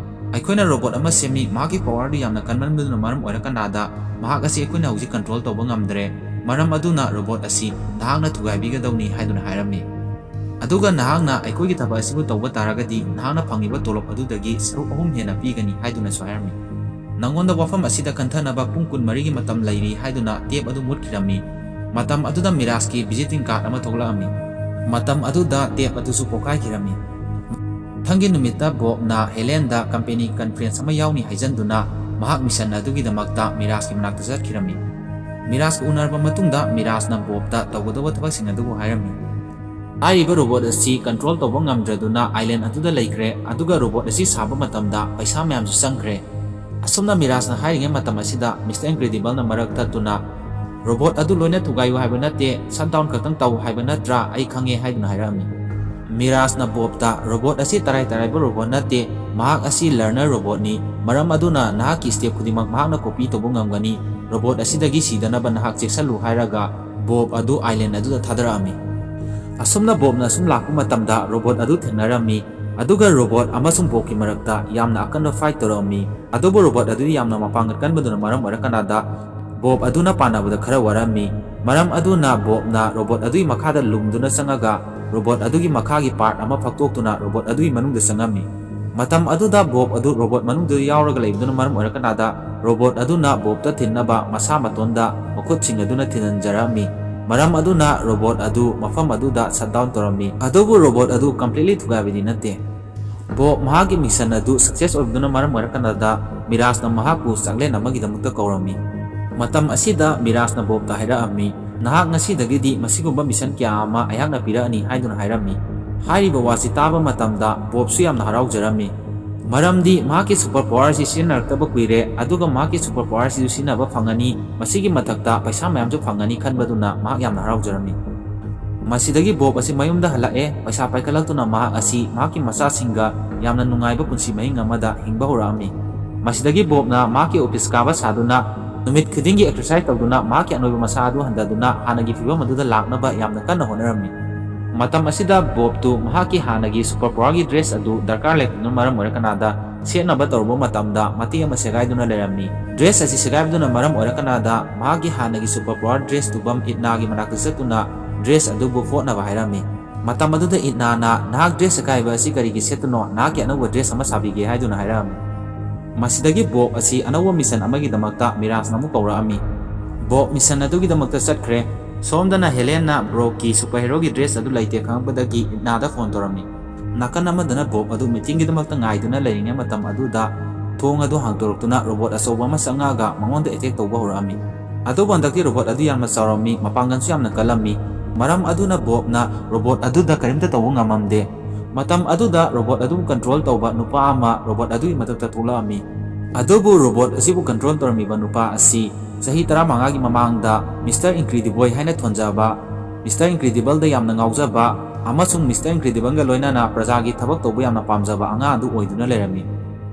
ꯑꯩꯈꯣꯏꯅ ꯔꯣꯕꯣꯠ ꯑꯃ ꯁꯦꯝꯃꯤ, ꯃꯍꯥꯛꯀꯤ ꯄꯋꯥꯔꯗꯨ ꯌꯥꯝꯅ ꯀꯟꯃꯟꯕꯗꯨꯅ ꯃꯔꯝ ꯑꯣꯏꯔꯀꯥꯟꯗ ꯃꯍꯥꯛ ꯑꯁꯤ ꯑꯩꯈꯣꯏꯅ ꯍꯧꯖꯤꯛ ꯀꯟꯇ꯭ꯔꯣꯜ ꯇꯧꯕ ꯉꯝꯗ꯭ꯔꯦ꯫ ꯃꯔꯝ ꯑꯗꯨꯅ ꯔꯣꯕꯣꯠ ꯑꯁꯤ ꯅꯍꯥꯛꯅ ꯊꯨꯒꯥꯏꯕꯤꯒꯗꯧꯅꯤ" ꯍꯥꯏꯗꯨꯅ ꯍꯥꯏꯔꯝꯃꯤ꯫ ꯑꯗꯨꯒ ꯅꯍꯥꯛꯅ ꯑꯩꯈꯣꯏꯒꯤ ꯊꯕꯛ ꯑꯁꯤꯕꯨ ꯇꯧꯕ ꯇꯥꯔꯒꯗꯤ ꯅꯍꯥꯛꯅ ꯐꯪꯂꯤꯕ ꯇꯣꯂꯣꯞ ꯑꯗꯨꯗꯒꯤ ꯁꯔꯨꯛ ꯑꯍꯨꯝ ꯍꯦꯟꯅ ꯄꯤꯒꯅꯤ ꯍꯥꯏꯗꯨꯅꯁꯨ ꯍꯥꯏꯔꯝꯃꯤ꯫ ꯅꯉꯣꯟꯗ ꯋꯥꯐꯝ ꯑꯁꯤꯗ ꯈꯟꯊꯅꯕ ꯄꯨꯡ ꯀꯨꯟꯃꯔꯤꯒꯤ ꯃꯇꯝ ꯂꯩꯔꯤ ꯍꯥꯏꯗꯨꯅ ꯇꯦꯞ ꯑꯗꯨ ꯃꯨꯠꯈꯤꯔꯝꯃꯤ꯫ ꯃꯇꯝ ꯑꯗꯨꯗ ꯃꯤꯔꯥꯖꯀꯤ ꯚꯤꯖꯤꯇꯤꯡ ꯀꯥꯔꯗ ꯑꯃ ꯊꯣꯛꯂꯛꯑꯝꯃꯤ꯫ ꯃꯇꯝ ꯑꯗꯨꯗ ꯇꯦꯞ ꯑꯗꯨꯁꯨ ꯄꯣꯈꯥꯏꯈꯤꯔꯝꯃꯤ꯫ ꯃꯊꯪꯒꯤ ꯅꯨꯃꯤꯠꯇ ꯕꯣꯕꯅ ꯍꯦꯂꯦꯟꯗ ꯀꯝꯄꯦꯅꯤ ꯀꯟꯐ꯭ꯔꯦꯟꯁ ꯑꯃ ꯌꯥꯎꯅꯤ ꯍꯥꯏꯖꯟꯗꯨꯅ ꯃꯍꯥꯛ ꯃꯤꯁꯟ ꯑꯗꯨꯒꯤꯗꯃꯛꯇ ꯃꯤꯔꯥꯖꯀꯤ ꯃꯅꯥꯛꯇ ꯆꯠꯈꯤꯔꯝꯃꯤ꯫ ꯃꯤꯔꯥꯖꯀ ꯎꯅꯔꯕ ꯃꯇꯨꯡꯗ ꯃꯤꯔꯥꯖꯅ ꯕꯣꯕꯇ ꯇꯧꯒꯗꯧꯕ ꯊꯕꯛꯁꯤꯡ ꯑꯗꯨꯕꯨ ꯍꯥꯏꯔꯝꯃꯤ꯫ ꯍꯥꯏꯔꯤꯕ ꯔꯣꯕꯣꯠ ꯑꯁꯤ ꯀꯟꯇ꯭ꯔꯣꯜ ꯇꯧꯕ ꯉꯝꯗ꯭ꯔꯗꯨꯅ ꯑꯥꯏꯂꯦꯟ ꯑꯗꯨꯗ ꯂꯩꯈ꯭ꯔꯦ, ꯑꯗꯨꯒ ꯔꯣꯕꯣꯠ ꯑꯁꯤ ꯁꯥꯕ ꯃꯇꯝꯗ ꯄꯩꯁꯥ ꯃꯌꯥꯝꯁꯨ ꯆꯪꯈ꯭ꯔꯦ꯫ ꯑꯁꯨꯝꯅ ꯃꯤꯔꯥꯖꯅ ꯍꯥꯏꯔꯤꯉꯩ ꯃꯇꯝ ꯑꯁꯤꯗ ꯃꯤꯁꯇꯔ ꯏꯟꯀ꯭ꯔꯦꯗꯤꯕꯜꯅ ꯃꯔꯛ ꯊꯠꯇꯨꯅ, "ꯔꯣꯕꯣꯠ ꯑꯗꯨ ꯂꯣꯏꯅ ꯊꯨꯒꯥꯏꯌꯨ ꯍꯥꯏꯕ ꯅꯠꯇꯦ, ꯁꯠ ꯗꯥꯎꯟ ꯈꯛꯇꯪ ꯇꯧ ꯍꯥꯏꯕ ꯅꯠꯇ꯭ꯔꯥ? ꯑꯩ ꯈꯪꯉꯦ" ꯍꯥꯏꯗꯨꯅ ꯍꯥꯏꯔꯛꯑꯝꯃꯤ꯫ ꯃꯤꯔꯥꯖꯅ ꯕꯣꯕꯇ, "ꯔꯣꯕꯣꯠ ꯑꯁꯤ ꯇꯔꯥꯏ ꯇꯔꯥꯏꯕ ꯔꯣꯕꯣꯠ ꯅꯠꯇꯦ, ꯃꯍꯥꯛ ꯑꯁꯤ ꯂꯔꯅꯔ ꯔꯣꯕꯣꯠꯅꯤ, ꯃꯔꯝ ꯑꯗꯨꯅ ꯅꯍꯥꯛꯀꯤ ꯁ꯭ꯇꯦꯞ ꯈꯨꯗꯤꯡꯃꯛ ꯃꯍꯥꯛꯅ ꯀꯣꯄꯤ ꯇꯧꯕ ꯉꯝꯒꯅꯤ, ꯔꯣꯕꯣꯠ ꯑꯁꯤꯗꯒꯤ ꯁꯤꯗꯅꯕ ꯅꯍꯥꯛ ꯆꯦꯛꯁꯤꯜꯂꯨ" ꯍꯥꯏꯔꯒ ꯕꯣꯕ ꯑꯗꯨ ꯑꯥꯏꯂꯦꯟ ꯑꯗꯨꯗ ꯊꯥꯗꯔꯛꯑꯝꯃꯤ꯫ ꯑꯁꯨꯝꯅ ꯕꯣꯕꯅ ꯁꯨꯝ ꯂꯥꯛꯄ ꯃꯇꯝꯗ ꯔꯣꯕꯣꯠ ꯑꯗꯨ ꯊꯦꯡꯅꯔꯝꯃꯤ, ꯑꯗꯨꯒ ꯔꯣꯕꯣꯠ ꯑꯃꯁꯨꯡ ꯕꯣꯕꯀꯤ ꯃꯔꯛꯇ ꯌꯥꯝꯅ ꯑꯀꯟꯕ ꯐꯥꯏꯠ ꯇꯧꯔꯛꯑꯝꯃꯤ꯫ ꯑꯗꯨꯕꯨ ꯔꯣꯕꯣꯠ ꯑꯗꯨꯗꯤ ꯌꯥꯝꯅ ꯃꯄꯥꯡꯒꯜ ꯀꯟꯕꯗꯨꯅ ꯃꯔꯝ ꯑꯣꯏꯔꯀꯥꯟꯗ ꯕꯣꯕ ꯑꯗꯨꯅ ꯄꯥꯟꯅꯕꯗ ꯈꯔ ꯋꯥꯔꯝꯃꯤ꯫ ꯃꯔꯝ ꯑꯗꯨꯅ ꯕꯣꯕꯅ ꯔꯣꯕꯣꯠ ꯑꯗꯨꯒꯤ ꯃꯈꯥꯗ ꯂꯨꯝꯗꯨꯅ ꯆꯪꯉꯒ ꯔꯣꯕꯣꯠ ꯑꯗꯨꯒꯤ ꯃꯈꯥꯒꯤ ꯄꯥꯔꯠ ꯑꯃ ꯐꯛꯇꯣꯛꯇꯨꯅ ꯔꯣꯕꯣꯠ ꯑꯗꯨꯒꯤ ꯃꯅꯨꯡꯗ ꯆꯪꯉꯝꯃꯤ꯫ ꯃꯇꯝ ꯑꯗꯨꯗ ꯕꯣꯕ ꯑꯗꯨ ꯔꯣꯕꯣꯠ ꯃꯅꯨꯡꯗ ꯌꯥꯎꯔꯒ ꯂꯩꯕꯗꯨꯅ ꯃꯔꯝ ꯑꯣꯏꯔꯀꯅꯥꯗ ꯔꯣꯕꯣꯠ ꯑꯗꯨꯅ ꯕꯣꯕꯇ ꯊꯤꯟꯅꯕ ꯃꯁꯥ ꯃꯇꯣꯟꯗ ꯃꯈꯨꯠꯁꯤꯡ ꯑꯗꯨꯅ ꯊꯤꯟꯍꯟꯖꯔꯛꯑꯝꯃꯤ꯫ ꯃꯔꯝ ꯑꯗꯨꯅ ꯔꯣꯕꯣꯠ ꯑꯗꯨ ꯃꯐꯝ ꯑꯗꯨꯗ ꯁꯠ ꯗꯥꯎꯟ ꯇꯧꯔꯝꯃꯤ꯫ ꯑꯗꯨꯕꯨ ꯔꯣꯕꯣꯠ ꯑꯗꯨ ꯀꯝꯄ꯭ꯂꯤꯠꯂꯤ ꯊꯨꯒꯥꯏꯕꯗꯤ ꯅꯠꯇꯦ꯫ ꯕꯣꯕ ꯃꯍꯥꯛꯀꯤ ꯃꯤꯁꯟ ꯑꯗꯨ ꯁꯛꯁꯦꯁ ꯑꯣꯏꯕꯗꯨꯅ ꯃꯔꯝ ꯑꯣꯏꯔꯀꯅꯥꯗ ꯃꯤꯔꯥꯖꯅ ꯃꯍꯥꯛꯄꯨ ꯆꯥꯛꯂꯦꯟ ꯑꯃꯒꯤꯗꯃꯛꯇ ꯀꯧꯔꯝꯃꯤ꯫ ꯃꯇꯝ ꯑꯁꯤꯗ ꯃꯤꯔꯥꯖꯅ ꯕꯣꯕꯇ ꯍꯥꯏꯔꯛꯑꯝꯃꯤ, "ꯅꯍꯥꯛ ꯉꯁꯤꯗꯒꯤꯗꯤ ꯃꯁꯤꯒꯨꯝꯕ ꯃꯤꯁꯟ ꯀꯌꯥ ꯑꯃ ꯑꯩꯍꯥꯛꯅ ꯄꯤꯔꯛꯑꯅꯤ" ꯍꯥꯏꯗꯨꯅ ꯍꯥꯏꯔꯝꯃꯤ꯫ ꯍꯥꯏꯔꯤꯕ ꯋꯥꯁꯤ ꯇꯥꯕ ꯃꯇꯝꯗ ꯕꯣꯕꯁꯨ ꯌꯥꯝꯅ ꯍꯔꯥꯎꯖꯔꯝꯃꯤ꯫ ꯃꯔꯝꯗꯤ ꯃꯍꯥꯛꯀꯤ ꯁꯨꯄꯔ ꯄꯋꯥꯔ ꯑꯁꯤ ꯁꯤꯖꯤꯟꯅꯔꯛꯇꯕ ꯀꯨꯏꯔꯦ, ꯑꯗꯨꯒ ꯃꯍꯥꯛꯀꯤ ꯁꯨꯄꯔ ꯄꯋꯥꯔ ꯑꯁꯤꯁꯨ ꯁꯤꯖꯤꯟꯅꯕ ꯐꯪꯉꯅꯤ, ꯃꯁꯤꯒꯤ ꯃꯊꯛꯇ ꯄꯩꯁꯥ ꯃꯌꯥꯝꯁꯨ ꯐꯪꯉꯅꯤ ꯈꯟꯕꯗꯨꯅ ꯃꯍꯥꯛ ꯌꯥꯝꯅ ꯍꯔꯥꯎꯖꯔꯝꯃꯤ꯫ ꯃꯁꯤꯗꯒꯤ ꯕꯣꯕ ꯑꯁꯤ ꯃꯌꯨꯝꯗ ꯍꯜꯂꯛꯑꯦ꯫ ꯄꯩꯁꯥ ꯄꯥꯏꯈꯠꯂꯛꯇꯨꯅ ꯃꯍꯥꯛ ꯑꯁꯤ ꯃꯍꯥꯛꯀꯤ ꯃꯆꯥꯁꯤꯡꯒ ꯌꯥꯝꯅ ꯅꯨꯡꯉꯥꯏꯕ ꯄꯨꯟꯁꯤ ꯃꯍꯤꯡ ꯑꯃꯗ ꯍꯤꯡꯕ ꯍꯧꯔꯛꯑꯝꯃꯤ꯫ ꯃꯁꯤꯗꯒꯤ ꯕꯣꯕꯅ ꯃꯍꯥꯛꯀꯤ ꯑꯣꯐꯤꯁ ꯀꯥꯕ ꯁꯥꯗꯨꯅ ꯅꯨꯃꯤꯠ ꯈꯨꯗꯤꯡꯒꯤ ꯑꯦꯛꯁꯔꯁꯥꯏꯖ ꯇꯧꯗꯨꯅ ꯃꯍꯥꯛꯀꯤ ꯑꯅꯣꯏꯕ ꯃꯁꯥ ꯑꯗꯨ ꯍꯟꯊꯗꯨꯅ ꯍꯥꯟꯅꯒꯤ ꯐꯤꯕꯝ ꯑꯗꯨꯗ ꯂꯥꯛꯅꯕ ꯌꯥꯝꯅ ꯀꯟꯅ ꯍꯣꯠꯅꯔꯝꯃꯤ꯫ ꯃꯇꯝ ꯑꯁꯤꯗ ꯕꯣꯕꯇꯨ ꯃꯍꯥꯛꯀꯤ ꯍꯥꯟꯅꯒꯤ ꯁꯨꯄꯔ ꯄꯋꯥꯔꯒꯤ ꯗ꯭ꯔꯦꯁ ꯑꯗꯨ ꯗꯔꯀꯥꯔ ꯂꯩꯔꯛꯇꯨꯅ ꯃꯔꯝ ꯑꯣꯏꯔꯀꯅꯥꯗ ꯁꯦꯠꯅꯕ ꯇꯧꯔꯨꯕ ꯃꯇꯝꯗ ꯃꯇꯦꯛ ꯑꯃ ꯁꯦꯒꯥꯏꯗꯨꯅ ꯂꯩꯔꯝꯃꯤ꯫ ꯗ꯭ꯔꯦꯁ ꯑꯁꯤ ꯁꯦꯒꯥꯏꯕꯗꯨꯅ ꯃꯔꯝ ꯑꯣꯏꯔꯀꯅꯥꯗ ꯃꯍꯥꯛꯀꯤ ꯍꯥꯟꯅꯒꯤ ꯁꯨꯄꯔ ꯄꯋꯥꯔ ꯗ꯭ꯔꯦꯁ ꯇꯨꯕꯝ ꯏꯠꯅꯥꯒꯤ ꯃꯅꯥꯛꯇ ꯆꯠꯇꯨꯅ ꯗ꯭ꯔꯦꯁ ꯑꯗꯨꯕꯨ ꯐꯣꯠꯅꯕ ꯍꯥꯏꯔꯝꯃꯤ꯫ ꯃꯇꯝ ꯑꯗꯨꯗ ꯏꯠꯅꯥꯅ, "ꯅꯍꯥꯛ ꯗ꯭ꯔꯦꯁ ꯑꯀꯥꯏꯕ ꯑꯁꯤ ꯀꯔꯤꯒꯤ ꯁꯦꯠꯇꯨꯅꯣ? ꯅꯍꯥꯛꯀꯤ ꯑꯅꯧꯕ ꯗ꯭ꯔꯦꯁ ꯑꯃ ꯁꯥꯕꯤꯒꯦ" ꯍꯥꯏꯗꯨꯅ ꯍꯥꯏꯔꯛꯑꯝꯃꯤ꯫ ꯃꯁꯤꯗꯒꯤ ꯕꯣꯕ ꯑꯁꯤ ꯑꯅꯧꯕ ꯃꯤꯁꯟ ꯑꯃꯒꯤꯗꯃꯛꯇ ꯃꯤꯔꯥꯖꯅ ꯑꯃꯨꯛ ꯀꯧꯔꯛꯑꯝꯃꯤ꯫ ꯕꯣꯕ ꯃꯤꯁꯟ ꯑꯗꯨꯒꯤꯗꯃꯛꯇ ꯆꯠꯈ꯭ꯔꯦ꯫ ꯁꯣꯝꯗꯅ ꯍꯦꯂꯦꯟꯅ ꯕ꯭ꯔꯣꯛꯀꯤ ꯁꯨꯄꯔ ꯍꯦꯔꯣꯒꯤ ꯗ꯭ꯔꯦꯁ ꯑꯗꯨ ꯂꯩꯇꯦ ꯈꯪꯂꯛꯄꯗꯒꯤ ꯏꯠꯅꯥꯗ ꯐꯣꯟ ꯇꯧꯔꯝꯃꯤ꯫ ꯅꯥꯀꯟ ꯑꯃꯗꯅ ꯕꯣꯕ ꯑꯗꯨ ꯃꯤꯇꯤꯡꯒꯤꯗꯃꯛꯇ ꯉꯥꯏꯗꯨꯅ ꯂꯩꯔꯤꯉꯩ ꯃꯇꯝ ꯑꯗꯨꯗ ꯊꯣꯡ ꯑꯗꯨ ꯍꯥꯡꯗꯣꯔꯛꯇꯨꯅ ꯔꯣꯕꯣꯠ ꯑꯆꯧꯕ ꯑꯃ ꯆꯪꯉꯛꯑꯒ ꯃꯉꯣꯟꯗ ꯑꯦꯇꯦꯛ ꯇꯧꯕ ꯍꯧꯔꯛꯑꯝꯃꯤ꯫ ꯑꯗꯨꯕꯨ ꯍꯟꯗꯛꯇꯤ ꯔꯣꯕꯣꯠ ꯑꯗꯨ ꯌꯥꯝꯅ ꯆꯥꯎꯔꯝꯃꯤ, ꯃꯄꯥꯡꯒꯜꯁꯨ ꯌꯥꯝꯅ ꯀꯜꯂꯝꯃꯤ꯫ ꯃꯔꯝ ꯑꯗꯨꯅ ꯕꯣꯕꯅ ꯔꯣꯕꯣꯠ ꯑꯗꯨꯗ ꯀꯔꯤꯝꯇ ꯇꯧꯕ ꯉꯝꯃꯝꯗꯦ꯫ ꯃꯇꯝ ꯑꯗꯨꯗ ꯔꯣꯕꯣꯠ ꯑꯗꯨꯕꯨ ꯀꯟꯇ꯭ꯔꯣꯜ ꯇꯧꯕ ꯅꯨꯄꯥ ꯑꯃ ꯔꯣꯕꯣꯠ ꯑꯗꯨꯒꯤ ꯃꯊꯛꯇ ꯊꯣꯛꯂꯛꯑꯝꯃꯤ꯫ ꯑꯗꯨꯕꯨ ꯔꯣꯕꯣꯠ ꯑꯁꯤꯕꯨ ꯀꯟꯇ꯭ꯔꯣꯜ ꯇꯧꯔꯝꯃꯤꯕ ꯅꯨꯄꯥ ꯑꯁꯤ ꯆꯍꯤ ꯇꯔꯥꯃꯉꯥꯒꯤ ꯃꯃꯥꯡꯗ ꯃꯤꯁꯇꯔ ꯏꯟꯀ꯭ꯔꯤꯗꯤꯕꯣꯏ ꯍꯥꯏꯅ ꯊꯣꯟꯖꯕ, ꯃꯤꯁꯇꯔ ꯏꯟꯀ꯭ꯔꯤꯗꯤꯕꯜꯗ ꯌꯥꯝꯅ ꯉꯥꯎꯖꯕ ꯑꯃꯁꯨꯡ ꯃꯤꯁꯇꯔ ꯏꯟꯀ꯭ꯔꯤꯗꯤꯕꯜꯒ ꯂꯣꯏꯅꯅ ꯄ꯭ꯔꯖꯥꯒꯤ ꯊꯕꯛ ꯇꯧꯕ ꯌꯥꯝꯅ ꯄꯥꯝꯖꯕ ꯑꯉꯥꯡ ꯑꯗꯨ ꯑꯣꯏꯗꯨꯅ ꯂꯩꯔꯝꯃꯤ꯫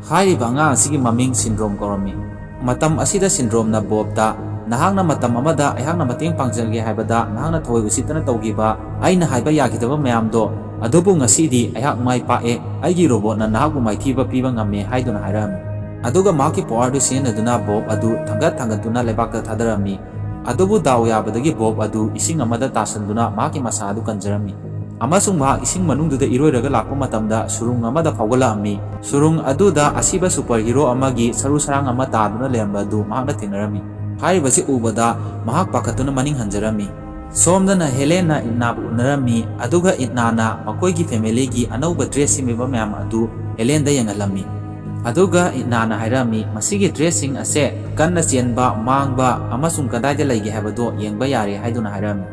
ꯍꯥꯏꯔꯤꯕ ꯑꯉꯥꯡ ꯑꯁꯤꯒꯤ ꯃꯃꯤꯡ ꯁꯤꯟꯗ꯭ꯔꯣꯝ ꯀꯧꯔꯝꯃꯤ꯫ ꯃꯇꯝ ꯑꯁꯤꯗ ꯁꯤꯟꯗ꯭ꯔꯣꯝꯅ ꯕꯣꯕꯇ, "ꯅꯍꯥꯛꯅ ꯃꯇꯝ ꯑꯃꯗ ꯑꯩꯍꯥꯛꯅ ꯃꯇꯦꯡ ꯄꯥꯡꯖꯒꯦ ꯍꯥꯏꯕꯗ ꯅꯍꯥꯛꯅ ꯊꯑꯣꯏ ꯎꯁꯤꯠꯇꯅ ꯇꯧꯈꯤꯕ, ꯑꯩꯅ ꯍꯥꯏꯕ ꯌꯥꯈꯤꯗꯕ ꯃꯌꯥꯝꯗꯣ, ꯑꯗꯨꯕꯨ ꯉꯁꯤꯗꯤ ꯑꯩꯍꯥꯛ ꯃꯥꯏ ꯄꯥꯛꯑꯦ, ꯑꯩꯒꯤ ꯔꯣꯕꯣꯠꯅ ꯅꯍꯥꯛꯄꯨ ꯃꯥꯏꯊꯤꯕ ꯄꯤꯕ ꯉꯝꯃꯦ" ꯍꯥꯏꯗꯨꯅ ꯍꯥꯏꯔꯛꯑꯝꯃꯤ꯫ ꯑꯗꯨꯒ ꯃꯍꯥꯛꯀꯤ ꯄꯋꯥꯔꯗꯨ ꯁꯤꯖꯤꯟꯅꯗꯨꯅ ꯕꯣꯕ ꯑꯗꯨ ꯊꯥꯡꯒꯠ ꯊꯥꯡꯒꯠꯇꯨꯅ ꯂꯩꯕꯥꯛꯇ ꯊꯥꯗꯔꯝꯃꯤ꯫ ꯑꯗꯨꯕꯨ ꯗꯥꯎ ꯌꯥꯕꯗꯒꯤ ꯕꯣꯕ ꯑꯗꯨ ꯏꯁꯤꯡ ꯑꯃꯗ ꯇꯥꯁꯤꯟꯗꯨꯅ ꯃꯍꯥꯛꯀꯤ ꯃꯁꯥ ꯑꯗꯨ ꯀꯟꯖꯔꯝꯃꯤ꯫ ꯑꯃꯁꯨꯡ ꯃꯍꯥꯛ ꯏꯁꯤꯡ ꯃꯅꯨꯡꯗꯨꯗ ꯏꯔꯣꯏꯔꯒ ꯂꯥꯛꯄ ꯃꯇꯝꯗ ꯁꯨꯔꯨꯡ ꯑꯃꯗ ꯐꯥꯎꯒꯠꯂꯛꯂꯝꯃꯤ꯫ ꯁꯨꯔꯨꯡ ꯑꯗꯨꯗ ꯑꯁꯤꯕ ꯁꯨꯄꯔ ꯍꯤꯔꯣ ꯑꯃꯒꯤ ꯁꯔꯨ ꯁꯔꯥꯡ ꯑꯃ ꯇꯥꯗꯨꯅ ꯂꯩꯔꯝꯕ ꯑꯗꯨ ꯃꯍꯥꯛꯅ ꯊꯦꯡꯅꯔꯝꯃꯤ꯫ ꯍꯥꯏꯔꯤꯕꯁꯤ ꯎꯕꯗ ꯃꯍꯥꯛ ꯄꯥꯈꯠꯇꯨꯅ ꯃꯅꯤꯡ ꯍꯟꯖꯔꯝꯃꯤ꯫ ꯁꯣꯝꯗꯅ ꯍꯦꯂꯦꯟꯅ ꯏꯠꯅꯥꯕꯨ ꯎꯅꯔꯝꯃꯤ, ꯑꯗꯨꯒ ꯏꯠꯅꯥꯅ ꯃꯈꯣꯏꯒꯤ ꯐꯦꯃꯤꯂꯤꯒꯤ ꯑꯅꯧꯕ ꯗ꯭ꯔꯦꯁ ꯁꯦꯝꯂꯤꯕ ꯃꯌꯥꯝ ꯑꯗꯨ ꯍꯦꯂꯦꯟꯗ ꯌꯦꯡꯍꯜꯂꯝꯃꯤ꯫ ꯑꯗꯨꯒ ꯏꯠꯅꯥꯅ ꯍꯥꯏꯔꯝꯃꯤ, "ꯃꯁꯤꯒꯤ ꯗ꯭ꯔꯦꯁꯁꯤꯡ ꯑꯁꯦ ꯀꯟꯅ ꯆꯦꯟꯕ, ꯃꯥꯡꯕ ꯑꯃꯁꯨꯡ ꯀꯗꯥꯏꯗ ꯂꯩꯒꯦ ꯍꯥꯏꯕꯗꯣ ꯌꯦꯡꯕ ꯌꯥꯔꯦ" ꯍꯥꯏꯗꯨꯅ ꯍꯥꯏꯔꯝꯃꯤ꯫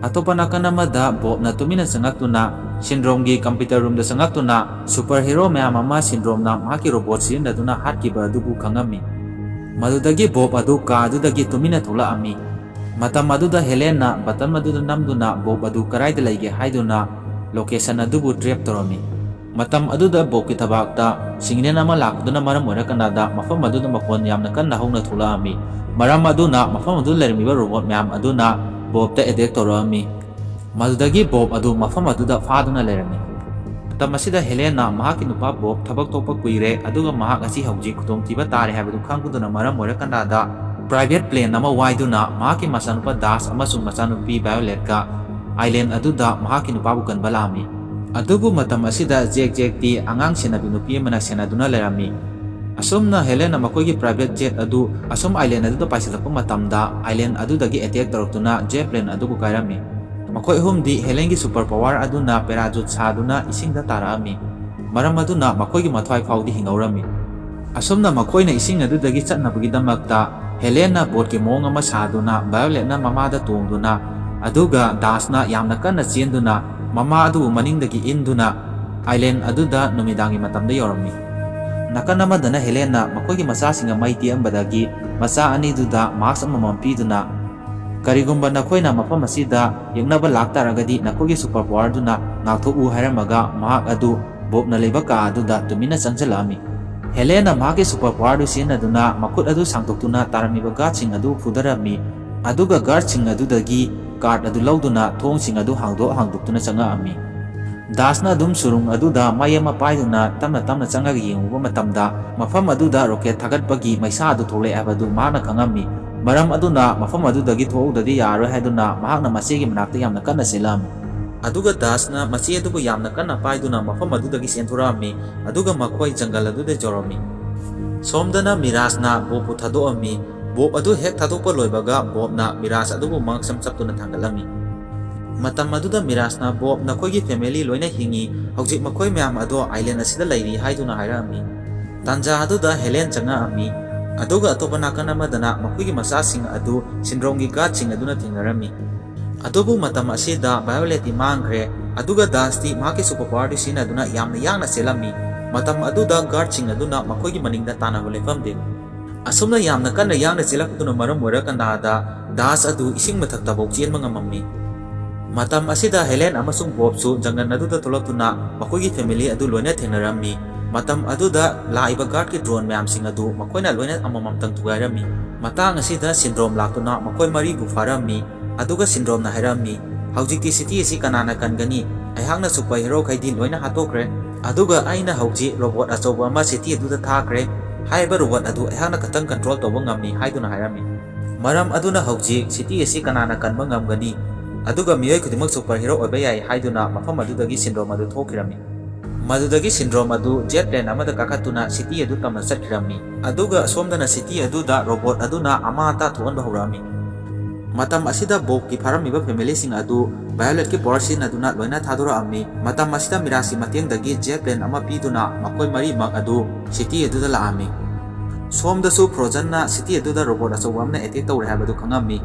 ꯑꯇꯣꯞꯄ ꯅꯥꯀꯟ ꯑꯃꯗ ꯕꯣꯕꯅ ꯇꯨꯃꯤꯟꯅ ꯆꯪꯂꯛꯇꯨꯅ ꯁꯤꯟꯗ꯭ꯔꯣꯝꯒꯤ ꯀꯝꯄ꯭ꯌꯨꯇꯔ ꯔꯨꯝꯗ ꯆꯪꯂꯛꯇꯨꯅ ꯁꯨꯄꯔ ꯍꯤꯔꯣ ꯃꯌꯥꯝ ꯑꯃ ꯁꯤꯟꯗ꯭ꯔꯣꯝꯅ ꯃꯍꯥꯛꯀꯤ ꯔꯣꯕꯣꯠ ꯁꯤꯖꯤꯟꯅꯗꯨꯅ ꯍꯥꯠꯈꯤꯕ ꯑꯗꯨꯕꯨ ꯈꯪꯉꯝꯃꯤ꯫ ꯃꯗꯨꯗꯒꯤ ꯕꯣꯕ ꯑꯗꯨ ꯀꯥ ꯑꯗꯨꯗꯒꯤ ꯇꯨꯃꯤꯟꯅ ꯊꯣꯛꯂꯛꯂꯝꯃꯤ꯫ ꯃꯇꯝ ꯑꯗꯨꯗ ꯍꯦꯂꯦꯟꯅ ꯕꯇꯟ ꯑꯗꯨꯗ ꯅꯝꯗꯨꯅ ꯕꯣꯕ ꯑꯗꯨ ꯀꯗꯥꯏꯗ ꯂꯩꯒꯦ ꯍꯥꯏꯗꯨꯅ ꯂꯣꯀꯦꯁꯟ ꯑꯗꯨꯕꯨ ꯇ꯭ꯔꯦꯞ ꯇꯧꯔꯝꯃꯤ꯫ ꯃꯇꯝ ꯑꯗꯨꯗ ꯕꯣꯕꯀꯤ ꯊꯕꯥꯛꯇ ꯁꯤꯒꯅꯦꯜ ꯑꯃ ꯂꯥꯛꯄꯗꯨꯅ ꯃꯔꯝ ꯑꯣꯏꯔꯀꯥꯟꯗ ꯃꯐꯝ ꯑꯗꯨꯗ ꯃꯈꯣꯟ ꯌꯥꯝꯅ ꯀꯟꯅ ꯍꯧꯅ ꯊꯣꯛꯂꯛꯂꯝꯃꯤ꯫ ꯃꯔꯝ ꯑꯗꯨꯅ ꯃꯐꯝ ꯑꯗꯨꯗ ꯂꯩꯔꯝꯃꯤꯕ ꯔꯣꯕꯣꯠ ꯃꯌꯥꯝ ꯑꯗꯨꯅ ꯕꯣꯕꯇ ꯑꯦꯇꯦꯛ ꯇꯧꯔꯛꯂꯝꯃꯤ꯫ ꯃꯗꯨꯗꯒꯤ ꯕꯣꯕ ꯑꯗꯨ ꯃꯐꯝ ꯑꯗꯨꯗ ꯐꯥꯗꯨꯅ ꯂꯩꯔꯝꯃꯤ꯫ ꯃꯇꯝ ꯑꯁꯤꯗ ꯍꯦꯂꯦꯟꯅ ꯃꯍꯥꯛꯀꯤ ꯅꯨꯄꯥ ꯕꯣꯕ ꯊꯕꯛ ꯊꯣꯛꯄ ꯀꯨꯏꯔꯦ, ꯑꯗꯨꯒ ꯃꯍꯥꯛ ꯑꯁꯤ ꯍꯧꯖꯤꯛ ꯈꯨꯗꯣꯡꯊꯤꯕ ꯇꯥꯔꯦ ꯍꯥꯏꯕꯗꯨ ꯈꯪꯕꯗꯨꯅ ꯃꯔꯝ ꯑꯣꯏꯔꯀꯥꯟꯗ ꯄ꯭ꯔꯥꯏꯚꯦꯠ ꯄ꯭ꯂꯦꯟ ꯑꯃ ꯋꯥꯏꯗꯨꯅ ꯃꯍꯥꯛꯀꯤ ꯃꯆꯥꯅꯨꯄꯥ ꯗꯥꯁ ꯑꯃꯁꯨꯡ ꯃꯆꯥꯅꯨꯄꯤ ꯚꯥꯏꯑꯣꯂꯦꯠꯀ ꯑꯥꯏꯂꯦꯟ ꯑꯗꯨꯗ ꯃꯍꯥꯛꯀꯤ ꯅꯨꯄꯥꯕꯨ ꯀꯟꯕ ꯂꯥꯛꯂꯝꯃꯤ꯫ ꯑꯗꯨꯕꯨ ꯃꯇꯝ ꯑꯁꯤꯗ ꯖꯦꯛ ꯖꯦꯛꯇꯤ ꯑꯉꯥꯡ ꯁꯦꯟꯅꯕꯤ ꯅꯨꯄꯤ ꯑꯃꯅ ꯁꯦꯟꯅꯗꯨꯅ ꯂꯩꯔꯝꯃꯤ꯫ ꯑꯁꯨꯝꯅ ꯍꯦꯂꯦꯟꯅ ꯃꯈꯣꯏꯒꯤ ꯄ꯭ꯔꯥꯏꯚꯦꯠ ꯖꯦꯠ ꯑꯗꯨ ꯑꯁꯨꯝ ꯑꯥꯏꯂꯦꯟ ꯑꯗꯨꯗ ꯄꯥꯏꯁꯤꯜꯂꯛꯄ ꯃꯇꯝꯗ ꯑꯥꯏꯂꯦꯟ ꯑꯗꯨꯗꯒꯤ ꯑꯦꯇꯦꯛ ꯇꯧꯔꯛꯇꯨꯅ ꯖꯦꯠ ꯄ꯭ꯂꯦꯟ ꯑꯗꯨꯕꯨ ꯀꯥꯏꯔꯝꯃꯤ꯫ ꯃꯈꯣꯏ ꯑꯍꯨꯝꯗꯤ ꯍꯦꯂꯦꯟꯒꯤ ꯁꯨꯄꯔ ꯄꯋꯥꯔ ꯑꯗꯨꯅ ꯄꯦꯔꯥꯖꯨꯠ ꯁꯥꯗꯨꯅ ꯏꯁꯤꯡꯗ ꯇꯥꯔꯛꯂꯝꯃꯤ꯫ ꯃꯔꯝ ꯑꯗꯨꯅ ꯃꯈꯣꯏꯒꯤ ꯃꯊ꯭ꯋꯥꯏ ꯐꯥꯎꯗꯤ ꯍꯤꯡꯍꯧꯔꯝꯃꯤ꯫ ꯑꯁꯨꯝꯅ ꯃꯈꯣꯏꯅ ꯏꯁꯤꯡ ꯑꯗꯨꯗꯒꯤ ꯆꯠꯅꯕꯒꯤꯗꯃꯛꯇ ꯍꯦꯂꯦꯟꯅ ꯕꯣꯠꯀꯤ ꯃꯑꯣꯡ ꯑꯃ ꯁꯥꯗꯨꯅ ꯚꯥꯏꯑꯣꯂꯦꯠꯅ ꯃꯃꯥꯗ ꯇꯣꯡꯗꯨꯅ, ꯑꯗꯨꯒ ꯗꯥꯁꯅ ꯌꯥꯝꯅ ꯀꯟꯅ ꯆꯦꯟꯗꯨꯅ ꯃꯃꯥ ꯑꯗꯨꯕꯨ ꯃꯅꯤꯡꯗꯒꯤ ꯏꯟꯗꯨꯅ ꯑꯥꯏꯂꯦꯟ ꯑꯗꯨꯗ ꯅꯨꯃꯤꯗꯥꯡꯒꯤ ꯃꯇꯝꯗ ꯌꯧꯔꯝꯃꯤ꯫ ꯅꯥꯀꯟ ꯑꯃꯗꯅ ꯍꯦꯂꯦꯟꯅ ꯃꯈꯣꯏꯒꯤ ꯃꯆꯥꯁꯤꯡꯅ ꯃꯩ ꯇꯦꯛꯂꯝꯕꯗꯒꯤ ꯃꯆꯥ ꯑꯅꯤꯗꯨꯗ ꯃꯥꯁꯛ ꯑꯃꯃꯝ ꯄꯤꯗꯨꯅ, "ꯀꯔꯤꯒꯨꯝꯕ ꯅꯈꯣꯏꯅ ꯃꯐꯝ ꯑꯁꯤꯗ ꯌꯦꯛꯅꯕ ꯂꯥꯛꯇꯥꯔꯒꯗꯤ ꯅꯈꯣꯏꯒꯤ ꯁꯨꯄꯔ ꯄꯋꯥꯔꯗꯨꯅ ꯉꯥꯛꯊꯣꯛꯎ" ꯍꯥꯏꯔꯝꯃꯒ ꯃꯍꯥꯛ ꯑꯗꯨ ꯕꯣꯕꯅ ꯂꯩꯕ ꯀꯥ ꯑꯗꯨꯗ ꯇꯨꯃꯤꯟꯅ ꯆꯪꯁꯤꯜꯂꯛꯂꯝꯃꯤ꯫ ꯍꯦꯂꯦꯟꯅ ꯃꯍꯥꯛꯀꯤ ꯁꯨꯄꯔ ꯄꯋꯥꯔꯗꯨ ꯁꯤꯖꯤꯟꯅꯗꯨꯅ ꯃꯈꯨꯠ ꯑꯗꯨ ꯁꯥꯡꯗꯣꯛꯇꯨꯅ ꯇꯥꯔꯝꯃꯤꯕ ꯒꯥꯔꯗꯁꯤꯡ ꯑꯗꯨ ꯐꯨꯗꯔꯝꯃꯤ, ꯑꯗꯨꯒ ꯒꯥꯔꯗꯁꯤꯡ ꯑꯗꯨꯗꯒꯤ ꯀꯥꯔꯗ ꯑꯗꯨ ꯂꯧꯗꯨꯅ ꯊꯣꯡꯁꯤꯡ ꯑꯗꯨ ꯍꯥꯡꯗꯣꯛ ꯍꯥꯡꯗꯣꯛꯇꯨꯅ ꯆꯪꯂꯛꯂꯝꯃꯤ꯫ ꯗꯥꯁꯅ ꯑꯗꯨꯝ ꯁꯨꯔꯨꯡ ꯑꯗꯨꯗ ꯃꯩ ꯑꯃ ꯄꯥꯏꯗꯨꯅ ꯇꯞꯅ ꯇꯞꯅ ꯆꯪꯂꯒ ꯌꯦꯡꯂꯨꯕ ꯃꯇꯝꯗ, ꯃꯐꯝ ꯑꯗꯨꯗ ꯔꯣꯀꯦꯠ ꯊꯥꯒꯠꯄꯒꯤ ꯃꯩꯁꯥ ꯑꯗꯨ ꯊꯣꯛꯂꯛꯂꯦ ꯍꯥꯏꯕꯗꯨ ꯃꯍꯥꯛꯅ ꯈꯪꯂꯝꯃꯤ꯫ ꯃꯔꯝ ꯑꯗꯨꯅ ꯃꯐꯝ ꯑꯗꯨꯗꯒꯤ ꯊꯣꯛꯍꯧꯗ꯭ꯔꯗꯤ ꯌꯥꯔꯔꯣꯏ ꯍꯥꯏꯗꯨꯅ ꯃꯍꯥꯛꯅ ꯃꯆꯦꯒꯤ ꯃꯅꯥꯛꯇ ꯌꯥꯝꯅ ꯀꯟꯅ ꯆꯦꯜꯂꯛꯑꯝꯃꯤ꯫ ꯑꯗꯨꯒ ꯗꯥꯁꯅ ꯃꯆꯦ ꯑꯗꯨꯕꯨ ꯌꯥꯝꯅ ꯀꯟꯅ ꯄꯥꯏꯗꯨꯅ ꯃꯐꯝ ꯑꯗꯨꯗꯒꯤ ꯆꯦꯟꯊꯣꯔꯛꯑꯝꯃꯤ꯫ ꯑꯗꯨꯒ ꯃꯈꯣꯏ ꯖꯪꯒꯜ ꯑꯗꯨꯗ ꯌꯧꯔꯝꯃꯤ꯫ ꯁꯣꯝꯗꯅ ꯃꯤꯔꯥꯖꯅ ꯕꯣꯕꯄꯨ ꯊꯥꯗꯣꯛꯑꯝꯃꯤ꯫ ꯕꯣꯕ ꯑꯗꯨ ꯍꯦꯛ ꯊꯥꯗꯣꯛꯄ ꯂꯣꯏꯕꯒ ꯕꯣꯕꯅ ꯃꯤꯔꯥꯖ ꯑꯗꯨꯕꯨ ꯃꯉꯛꯁꯝ ꯆꯞꯇꯨꯅ ꯊꯥꯡꯒꯠꯂꯝꯃꯤ꯫ ꯃꯇꯝ ꯑꯗꯨꯗ ꯃꯤꯔꯥꯖꯅ, "ꯕꯣꯕ, ꯅꯈꯣꯏꯒꯤ ꯐꯦꯃꯤꯂꯤ ꯂꯣꯏꯅ ꯍꯤꯡꯉꯤ, ꯍꯧꯖꯤꯛ ꯃꯈꯣꯏ ꯃꯌꯥꯝ ꯑꯗꯣ ꯑꯥꯏꯂꯦꯟ ꯑꯁꯤꯗ ꯂꯩꯔꯤ" ꯍꯥꯏꯗꯨꯅ ꯍꯥꯏꯔꯛꯑꯝꯃꯤ꯫ ꯇꯥꯟꯖꯥ ꯑꯗꯨꯗ ꯍꯦꯂꯦꯟ ꯆꯪꯉꯛꯑꯝꯃꯤ꯫ ꯑꯗꯨꯒ ꯑꯇꯣꯞꯄ ꯅꯥꯀꯟ ꯑꯃꯗꯅ ꯃꯈꯣꯏꯒꯤ ꯃꯆꯥꯁꯤꯡ ꯑꯗꯨ ꯁꯤꯟꯗ꯭ꯔꯣꯝꯒꯤ ꯒꯥꯔꯗꯁꯤꯡ ꯑꯗꯨꯅ ꯊꯦꯡꯅꯔꯝꯃꯤ꯫ ꯑꯗꯨꯕꯨ ꯃꯇꯝ ꯑꯁꯤꯗ ꯚꯥꯏꯑꯣꯂꯦꯠꯇꯤ ꯃꯥꯡꯈ꯭ꯔꯦ, ꯑꯗꯨꯒ ꯗꯥꯁꯇꯤ ꯃꯍꯥꯛꯀꯤ ꯁꯨꯄꯔ ꯄꯥꯋꯔꯗꯨ ꯁꯤꯖꯤꯟꯅꯗꯨꯅ ꯌꯥꯝꯅ ꯌꯥꯡꯅ ꯆꯦꯜꯂꯝꯃꯤ꯫ ꯃꯇꯝ ꯑꯗꯨꯗ ꯒꯥꯔꯗꯁꯤꯡ ꯑꯗꯨꯅ ꯃꯈꯣꯏꯒꯤ ꯃꯅꯤꯡꯗ ꯇꯥꯟꯅꯕ ꯂꯦꯞꯐꯝꯗꯦ꯫ ꯑꯁꯨꯝꯅ ꯌꯥꯝꯅ ꯀꯟꯅ ꯌꯥꯡꯅ ꯆꯦꯜꯂꯛꯄꯗꯨꯅ ꯃꯔꯝ ꯑꯣꯏꯔꯀꯥꯟꯗ ꯗꯥꯁ ꯑꯗꯨ ꯏꯁꯤꯡ ꯃꯊꯛꯇꯐꯥꯎ ꯆꯦꯟꯕ ꯉꯝꯃꯝꯃꯤ꯫ ꯃꯇꯝ ꯑꯁꯤꯗ ꯍꯦꯂꯦꯟ ꯑꯃꯁꯨꯡ ꯕꯣꯕꯁꯨ ꯖꯪꯒꯜ ꯑꯗꯨꯗ ꯊꯣꯛꯂꯛꯇꯨꯅ ꯃꯈꯣꯏꯒꯤ ꯐꯦꯃꯤꯂꯤ ꯑꯗꯨ ꯂꯣꯏꯅ ꯊꯦꯡꯅꯔꯝꯃꯤ꯫ ꯃꯇꯝ ꯑꯗꯨꯗ ꯂꯥꯛꯏꯕ ꯒꯥꯔꯗꯀꯤ ꯗ꯭ꯔꯣꯟ ꯃꯌꯥꯝꯁꯤꯡ ꯑꯗꯨ ꯃꯈꯣꯏꯅ ꯂꯣꯏꯅ ꯑꯃꯃꯝꯇꯪ ꯊꯨꯒꯥꯏꯔꯝꯃꯤ꯫ ꯃꯇꯥꯡ ꯑꯁꯤꯗ ꯁꯤꯟꯗ꯭ꯔꯣꯝ ꯂꯥꯛꯇꯨꯅ ꯃꯈꯣꯏ ꯃꯔꯤꯕꯨ ꯐꯥꯔꯝꯃꯤ꯫ ꯑꯗꯨꯒ ꯁꯤꯟꯗ꯭ꯔꯣꯝꯅ ꯍꯥꯏꯔꯝꯃꯤ, "ꯍꯧꯖꯤꯛꯇꯤ ꯁꯤꯇꯤ ꯑꯁꯤ ꯀꯅꯥꯅ ꯀꯟꯒꯅꯤ? ꯑꯩꯍꯥꯛꯅ ꯁꯨꯄꯔ ꯍꯤꯔꯣꯈꯩꯗꯤ ꯂꯣꯏꯅ ꯍꯥꯠꯇꯣꯛꯈ꯭ꯔꯦ꯫ ꯑꯗꯨꯒ ꯑꯩꯅ ꯍꯧꯖꯤꯛ ꯔꯣꯕꯣꯠ ꯑꯆꯧꯕ ꯑꯃ ꯁꯤꯇꯤ ꯑꯗꯨꯗ ꯊꯥꯈ꯭ꯔꯦ꯫ ꯍꯥꯏꯔꯤꯕ ꯔꯣꯕꯣꯠ ꯑꯗꯨ ꯑꯩꯍꯥꯛꯅ ꯈꯛꯇꯪ ꯀꯟꯇ꯭ꯔꯣꯜ ꯇꯧꯕ ꯉꯝꯃꯤ" ꯍꯥꯏꯗꯨꯅ ꯍꯥꯏꯔꯝꯃꯤ꯫ ꯃꯔꯝ ꯑꯗꯨꯅ ꯍꯧꯖꯤꯛ ꯁꯤꯇꯤ ꯑꯁꯤ ꯀꯅꯥꯅ ꯀꯟꯕ ꯉꯝꯒꯅꯤ? ꯑꯗꯨꯒ ꯃꯤꯑꯣꯏ ꯈꯨꯗꯤꯡꯃꯛ ꯁꯨꯄꯔ ꯍꯤꯔꯣ ꯑꯣꯏꯕ ꯌꯥꯏ ꯍꯥꯏꯗꯨꯅ ꯃꯐꯝ ꯑꯗꯨꯗꯒꯤ ꯁꯤꯟꯗ꯭ꯔꯣꯝ ꯑꯗꯨ ꯊꯣꯛꯈꯤꯔꯝꯃꯤ꯫ ꯃꯗꯨꯗꯒꯤ ꯁꯤꯟꯗ꯭ꯔꯣꯝ ꯑꯗꯨ ꯖꯦꯠ ꯄ꯭ꯂꯦꯟ ꯑꯃꯗ ꯀꯥꯈꯠꯇꯨꯅ ꯁꯤꯇꯤ ꯑꯗꯨ ꯇꯝꯅ ꯆꯠꯈꯤꯔꯝꯃꯤ꯫ ꯑꯗꯨꯒ ꯑꯁꯣꯝꯗꯅ ꯁꯤꯇꯤ ꯑꯗꯨꯗ ꯔꯣꯕꯣꯠ ꯑꯗꯨꯅ ꯑꯃꯥꯡ ꯑꯇꯥ ꯊꯣꯛꯍꯟꯕ ꯍꯧꯔꯛꯑꯝꯃꯤ꯫ ꯃꯇꯝ ꯑꯁꯤꯗ ꯕꯣꯕꯀꯤ ꯐꯥꯔꯝꯃꯤꯕ ꯐꯦꯃꯤꯂꯤꯁꯤꯡ ꯑꯗꯨ ꯚꯥꯏꯑꯣꯂꯦꯠꯀꯤ ꯄꯥꯋꯔ ꯁꯤꯖꯤꯟꯅꯗꯨꯅ ꯂꯣꯏꯅ ꯊꯥꯗꯣꯔꯛꯑꯝꯃꯤ꯫ ꯃꯇꯝ ꯑꯁꯤꯗ ꯃꯤꯔꯥꯖꯀꯤ ꯃꯇꯦꯡꯗꯒꯤ ꯖꯦꯠ ꯄ꯭ꯂꯦꯟ ꯑꯃ ꯄꯤꯗꯨꯅ ꯃꯈꯣꯏ ꯃꯔꯤꯃꯛ ꯑꯗꯨ ꯁꯤꯇꯤ ꯑꯗꯨꯗ ꯂꯥꯛꯑꯝꯃꯤ꯫ ꯁꯣꯝꯗꯁꯨ ꯐ꯭ꯔꯣꯖꯟꯅ ꯁꯤꯇꯤ ꯑꯗꯨꯗ ꯔꯣꯕꯣꯠ ꯑꯆꯧꯕ ꯑꯃꯅ ꯑꯦꯇꯦꯛ ꯇꯧꯔꯦ ꯍꯥꯏꯕꯗꯨ ꯈꯪꯉꯝꯃꯤ꯫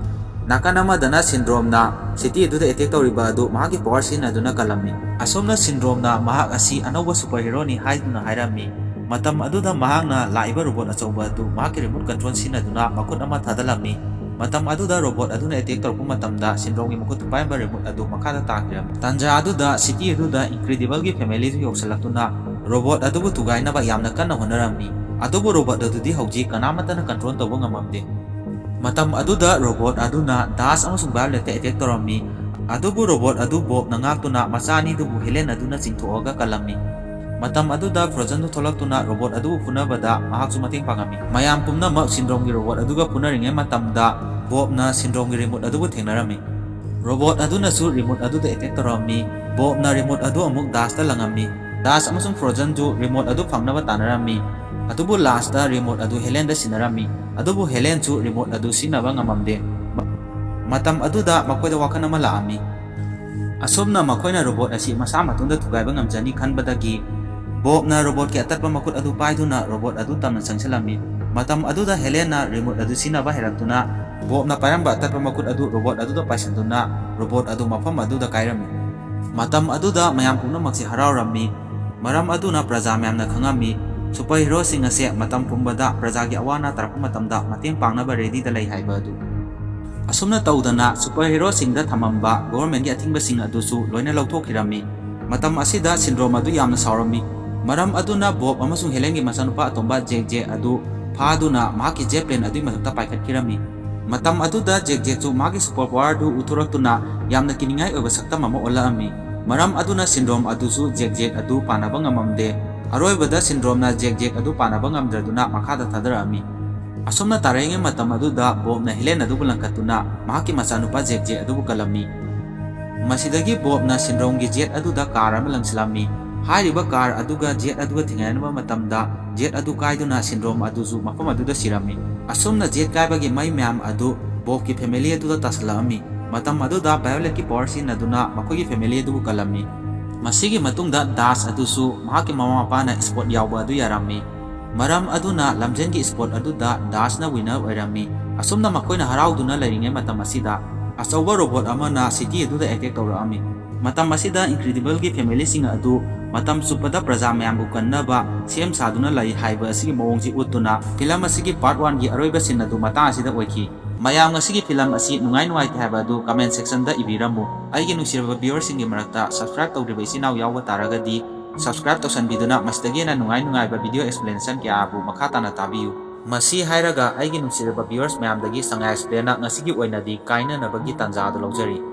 ꯅꯥꯀꯟ ꯑꯃꯗꯅ ꯁꯤꯟꯗ꯭ꯔꯣꯝꯅ ꯁꯤꯇꯤ ꯑꯗꯨꯗ ꯑꯦꯇꯦꯛ ꯇꯧꯔꯤꯕ ꯑꯗꯨ ꯃꯍꯥꯛꯀꯤ ꯄꯥꯋꯔ ꯁꯤꯖꯤꯟꯅꯗꯨꯅ ꯀꯜꯂꯝꯃꯤ꯫ ꯑꯁꯣꯝꯅ ꯁꯤꯟꯗ꯭ꯔꯣꯝꯅ ꯃꯍꯥꯛ ꯑꯁꯤ ꯑꯅꯧꯕ ꯁꯨꯄꯔ ꯍꯤꯔꯣꯅꯤ ꯍꯥꯏꯗꯨꯅ ꯍꯥꯏꯔꯝꯃꯤ꯫ ꯃꯇꯝ ꯑꯗꯨꯗ ꯃꯍꯥꯛꯅ ꯂꯥꯛꯏꯕ ꯔꯣꯕꯣꯠ ꯑꯆꯧꯕ ꯑꯗꯨ ꯃꯍꯥꯛꯀꯤ ꯔꯤꯃꯣꯠ ꯀꯟꯇ꯭ꯔꯣꯜ ꯁꯤꯖꯤꯟꯅꯗꯨꯅ ꯃꯈꯨꯠ ꯑꯃ ꯊꯥꯗꯜꯂꯝꯃꯤ꯫ ꯃꯇꯝ ꯑꯗꯨꯗ ꯔꯣꯕꯣꯠ ꯑꯗꯨꯅ ꯑꯦꯇꯦꯛ ꯇꯧꯔꯛꯄ ꯃꯇꯝꯗ ꯁꯤꯟꯗ꯭ꯔꯣꯝꯒꯤ ꯃꯈꯨꯠꯇ ꯄꯥꯏꯔꯝꯕ ꯔꯤꯃꯣꯠ ꯑꯗꯨ ꯃꯈꯥꯗ ꯇꯥꯈꯤꯔꯝꯃꯤ꯫ ꯇꯥꯟꯖꯥ ꯑꯗꯨꯗ ꯁꯤꯇꯤ ꯑꯗꯨꯗ ꯏꯟꯀ꯭ꯔꯦꯗꯤꯕꯜꯒꯤ ꯐꯦꯃꯤꯂꯤꯗꯨ ꯌꯧꯁꯤꯜꯂꯛꯇꯨꯅ ꯔꯣꯕꯣꯠ ꯑꯗꯨꯕꯨ ꯊꯨꯒꯥꯏꯅꯕ ꯌꯥꯝꯅ ꯀꯟꯅ ꯍꯣꯠꯅꯔꯝꯃꯤ꯫ ꯑꯗꯨꯕꯨ ꯔꯣꯕꯣꯠ ꯑꯗꯨꯗꯤ ꯍꯧꯖꯤꯛ ꯀꯅꯥꯃꯠꯇꯅ ꯀꯟꯇ꯭ꯔꯣꯜ ꯇꯧꯕ ꯉꯝꯃꯝꯗꯦ꯫ ꯃꯇꯝ ꯑꯗꯨꯗ ꯔꯣꯕꯣꯠ ꯑꯗꯨꯅ ꯗꯥꯁ ꯑꯃꯁꯨꯡ ꯚꯥꯏꯑꯣꯂꯦꯠꯇ ꯑꯦꯇꯦꯛ ꯇꯧꯔꯝꯃꯤ꯫ ꯑꯗꯨꯕꯨ ꯔꯣꯕꯣꯠ ꯑꯗꯨ ꯕꯣꯕꯅ ꯉꯥꯛꯇꯨꯅ ꯃꯆꯥ ꯑꯅꯤꯗꯨꯕꯨ ꯍꯦꯂꯦꯟ ꯑꯗꯨꯅ ꯆꯤꯡꯊꯣꯛꯑꯒ ꯀꯜꯂꯝꯃꯤ꯫ ꯃꯇꯝ ꯑꯗꯨꯗ Frozenꯗꯨ ꯊꯣꯛꯂꯛꯇꯨꯅ robot ꯑꯗꯨꯕꯨ ꯐꯨꯅꯕꯗ ꯃꯍꯥꯛꯁꯨ ꯃꯇꯦꯡ ꯄꯥꯡꯉꯝꯃꯤ꯫ ꯃꯌꯥꯝ ꯄꯨꯝꯅꯃꯛ Syndromeꯒꯤ robot ꯑꯗꯨꯒ ꯐꯨꯅꯔꯤꯉꯩ ꯃꯇꯝꯗ Bobꯅ Syndromeꯒꯤ remote ꯑꯗꯨꯕꯨ ꯊꯦꯡꯅꯔꯝꯃꯤ꯫ Robot ꯑꯗꯨꯅꯁꯨ remote ꯑꯗꯨꯗ attack ꯇꯧꯔꯝꯃꯤ꯫ Bobꯅ remote ꯑꯗꯨ ꯑꯃꯨꯛ Dashꯇ ꯂꯪꯉꯝꯃꯤ꯫ Dash ꯑꯃꯁꯨꯡ Frozenꯁꯨ remote ꯑꯗꯨ ꯐꯪꯅꯕ ꯇꯥꯟꯅꯔꯝꯃꯤ꯫ ꯑꯗꯨꯕꯨ lastꯇ remote ꯑꯗꯨ Helenꯗ ꯁꯤꯟꯅꯔꯝꯃꯤ꯫ ꯑꯗꯨꯕꯨ Helenꯁꯨ remote ꯑꯗꯨ ꯁꯤꯖꯤꯟꯅꯕ ꯉꯝꯃꯝꯗꯦ꯫ ꯃ-, ꯃꯇꯝ ꯑꯗꯨꯗ ꯃꯈꯣꯏꯗ ꯋꯥꯈꯜ ꯑꯃ ꯂꯥꯛꯑꯝꯃꯤ꯫ ꯑꯁꯨꯝꯅ ꯃꯈꯣꯏꯅ robot ꯑꯁꯤ ꯃꯁꯥ ꯃꯇꯣꯝꯗ ꯊꯨꯒꯥꯏꯕ ꯉꯝꯖꯅꯤ ꯈꯟꯕꯗꯒꯤ Bobꯅ robotꯀꯤ ꯑꯇꯠꯄ ꯃꯈꯨꯠ ꯑꯗꯨ ꯄꯥꯏꯗꯨꯅ robot ꯑꯗꯨ ꯇꯝꯅ ꯆꯪꯁꯤꯜꯂꯝꯃꯤ꯫ ꯃꯇꯝ ꯑꯗꯨꯗ Helenꯅ remote ꯑꯗꯨ ꯁꯤꯖꯤꯟꯅꯕ ꯍꯩꯔꯛꯇꯨꯅ Bobꯅ ꯄꯥꯏꯔꯝꯕ ꯑꯇꯠꯄ ꯃꯈꯨꯠ ꯑꯗꯨ robot ꯑꯗꯨꯗ ꯄꯥꯏꯁꯤꯟꯗꯨꯅ robot ꯑꯗꯨ ꯃꯐꯝ ꯑꯗꯨꯗ ꯀꯥꯏꯔꯝꯃꯤ꯫ ꯃꯇꯝ ꯑꯗꯨꯗ ꯃꯌꯥꯝ ꯄꯨꯝꯅꯃꯛꯁꯤ ꯍꯔꯥꯎꯔꯝꯃꯤ꯫ ꯃꯔꯝ ꯑꯗꯨꯅ ꯄ꯭ꯔꯖꯥ ꯃꯌꯥꯝꯅ ꯈꯪꯉꯝꯃꯤ꯫ Superheroꯁꯤꯡ ꯑꯁꯦ ꯃꯇꯝ ꯄꯨꯝꯕꯗ ꯄ꯭ꯔꯖꯥꯒꯤ ꯑꯋꯥ ꯑꯅꯥ ꯇꯥꯔꯛꯄ ꯃꯇꯝꯗ ꯃꯇꯦꯡ ꯄꯥꯡꯅꯕ readyꯗ ꯂꯩ ꯍꯥꯏꯕ ꯑꯗꯨ꯫ ꯑꯁꯨꯝꯅ ꯇꯧꯗꯅ superheroꯁꯤꯡꯗ ꯊꯝꯃꯝꯕ governmentꯀꯤ ꯑꯊꯤꯡꯕꯁꯤꯡ ꯑꯗꯨꯁꯨ ꯂꯣꯏꯅ ꯂꯧꯊꯣꯛꯈꯤꯔꯝꯃꯤ꯫ ꯃꯇꯝ ꯑꯁꯤꯗ Syndrome ꯑꯗꯨ ꯌꯥꯝꯅ ꯁꯥꯎꯔꯝꯃꯤ꯫ ꯃꯔꯝ ꯑꯗꯨꯅ Bob ꯑꯃꯁꯨꯡ Helenꯒꯤ ꯃꯆꯥꯅꯨꯄꯥ ꯑꯇꯣꯝꯕ Jack Jack ꯑꯗꯨ ꯐꯥꯗꯨꯅ ꯃꯍꯥꯛꯀꯤ jet plane ꯑꯗꯨꯒꯤ ꯃꯊꯛꯇ ꯄꯥꯏꯈꯠꯈꯤꯔꯝꯃꯤ꯫ ꯃꯇꯝ ꯑꯗꯨꯗ Jack Jackꯁꯨ ꯃꯍꯥꯛꯀꯤ super power ꯑꯗꯨ ꯎꯠꯊꯣꯔꯛꯇꯨꯅ ꯌꯥꯝꯅ ꯀꯤꯅꯤꯡꯉꯥꯏ ꯑꯣꯏꯕ ꯁꯛꯇꯝ ꯑꯃ ꯑꯣꯜꯂꯛꯑꯝꯃꯤ꯫ ꯃꯔꯝ ꯑꯗꯨꯅ Syndrome ꯑꯗꯨꯁꯨ Jack Jack ꯑꯗꯨ ꯄꯥꯟꯅꯕ ꯉꯝꯃꯝꯗꯦ꯫ ꯑꯔꯣꯏꯕꯗ Syndromeꯅ Jack Jack ꯑꯗꯨ ꯄꯥꯟꯅꯕ ꯉꯝꯗ꯭ꯔꯗꯨꯅ ꯃꯈꯥꯗ ꯊꯥꯗꯔꯛꯑꯝꯃꯤ꯫ ꯑꯁꯨꯝꯅ ꯇꯥꯔꯛꯏꯉꯩ ꯃꯇꯝ ꯑꯗꯨꯗ Bobꯅ Helen ꯑꯗꯨꯕꯨ ꯂꯪꯈꯠꯇꯨꯅ ꯃꯍꯥꯛꯀꯤ ꯃꯆꯥꯅꯨꯄꯥ Jack Jack ꯑꯗꯨꯕꯨ ꯀꯜꯂꯝꯃꯤ꯫ ꯃꯁꯤꯗꯒꯤ Bobꯅ Syndromeꯒꯤ jet ꯑꯗꯨꯗ car ꯑꯃ ꯂꯪꯁꯤꯜꯂꯝꯃꯤ꯫ ꯍꯥꯏꯔꯤꯕ car ꯑꯗꯨꯒ jet ꯑꯗꯨꯒ ꯊꯦꯡꯅꯅꯕ ꯃꯇꯝꯗ jet ꯑꯗꯨ ꯀꯥꯏꯗꯨꯅ Syndrome ꯑꯗꯨꯁꯨ ꯃꯐꯝ ꯑꯗꯨꯗ ꯁꯤꯔꯝꯃꯤ꯫ ꯑꯁꯨꯝꯅ jet ꯀꯥꯏꯕꯒꯤ ꯃꯩ ꯃꯌꯥꯝ ꯑꯗꯨ Bobꯀꯤ family ꯑꯗꯨꯗ ꯇꯥꯁꯤꯜꯂꯛꯑꯝꯃꯤ꯫ ꯃꯇꯝ ꯑꯗꯨꯗ Violetꯀꯤ power ꯁꯤꯖꯤꯟꯅꯗꯨꯅ ꯃꯈꯣꯏꯒꯤ family ꯑꯗꯨꯕꯨ ꯀꯜꯂꯝꯃꯤ꯫ ꯃꯁꯤꯒꯤ ꯃꯇꯨꯡꯗ Dash ꯑꯗꯨꯁꯨ ꯃꯍꯥꯛꯀꯤ ꯃꯃꯥ ꯃꯄꯥꯅ spot ꯌꯥꯎꯕ ꯑꯗꯨ ꯌꯥꯔꯝꯃꯤ꯫ ꯃꯔꯝ ꯑꯗꯨꯅ ꯂꯝꯖꯦꯟꯒꯤ spot ꯑꯗꯨꯗ Dashꯅ winner ꯑꯣꯏꯔꯝꯃꯤ꯫ ꯑꯁꯨꯝꯅ ꯃꯈꯣꯏꯅ ꯍꯔꯥꯎꯗꯨꯅ ꯂꯩꯔꯤꯉꯩ ꯃꯇꯝ ꯑꯁꯤꯗ ꯑꯆꯧꯕ robot ꯑꯃꯅ city ꯑꯗꯨꯗ attack ꯇꯧꯔꯛꯑꯝꯃꯤ꯫ ꯃꯇꯝ ꯑꯁꯤꯗ Incredibleꯒꯤ familyꯁꯤꯡ ꯑꯗꯨ ꯃꯇꯝ ꯆꯨꯞꯄꯗ ꯄ꯭ꯔꯖꯥ ꯃꯌꯥꯝꯕꯨ ꯀꯟꯅꯕ ꯁꯦꯝ ꯁꯥꯗꯨꯅ ꯂꯩ ꯍꯥꯏꯕ ꯑꯁꯤꯒꯤ ꯃꯑꯣꯡꯁꯤ ꯎꯠꯇꯨꯅ film ꯑꯁꯤꯒꯤ part oneꯒꯤ ꯑꯔꯣꯏꯕ scene ꯑꯗꯨ ꯃꯇꯥꯡ ꯑꯁꯤꯗ ꯑꯣꯏꯈꯤ꯫ ꯃꯌꯥꯝ ꯉꯁꯤꯒꯤ film ꯑꯁꯤ ꯅꯨꯡꯉꯥꯏ ꯅꯨꯡꯉꯥꯏꯇꯦ ꯍꯥꯏꯕ ꯑꯗꯨ comment sectionꯗ ꯏꯕꯤꯔꯝꯃꯨ꯫ ꯑꯩꯒꯤ ꯅꯨꯡꯁꯤꯔꯕ viewerꯁꯤꯡꯒꯤ ꯃꯔꯛꯇ subscribe ꯇꯧꯗ꯭ꯔꯤꯕ ꯏꯆꯤꯟ ꯏꯅꯥꯎ ꯌꯥꯎꯕ ꯇꯥꯔꯒꯗꯤ subscribe ꯇꯧꯁꯟꯕꯤꯗꯨꯅ ꯃꯁꯤꯗꯒꯤ ꯍꯦꯟꯅ ꯅꯨꯡꯉꯥꯏ ꯅꯨꯡꯉꯥꯏꯕ video explanation ꯀꯌꯥꯕꯨ ꯃꯈꯥ ꯇꯥꯅ ꯇꯥꯕꯤꯌꯨ꯫ ꯃꯁꯤ ꯍꯥꯏꯔꯒ ꯑꯩꯒꯤ ꯅꯨꯡꯁꯤꯔꯕ viewers ꯃꯌꯥꯝꯗꯒꯤ Shanghai Expressꯅ ꯉꯁꯤꯒꯤ ꯑꯣꯏꯅꯗꯤ ꯀꯥꯏꯅꯅꯕꯒꯤ ꯇꯥꯟꯖꯥ ꯑꯗꯨ ꯂꯧꯖꯔꯤ꯫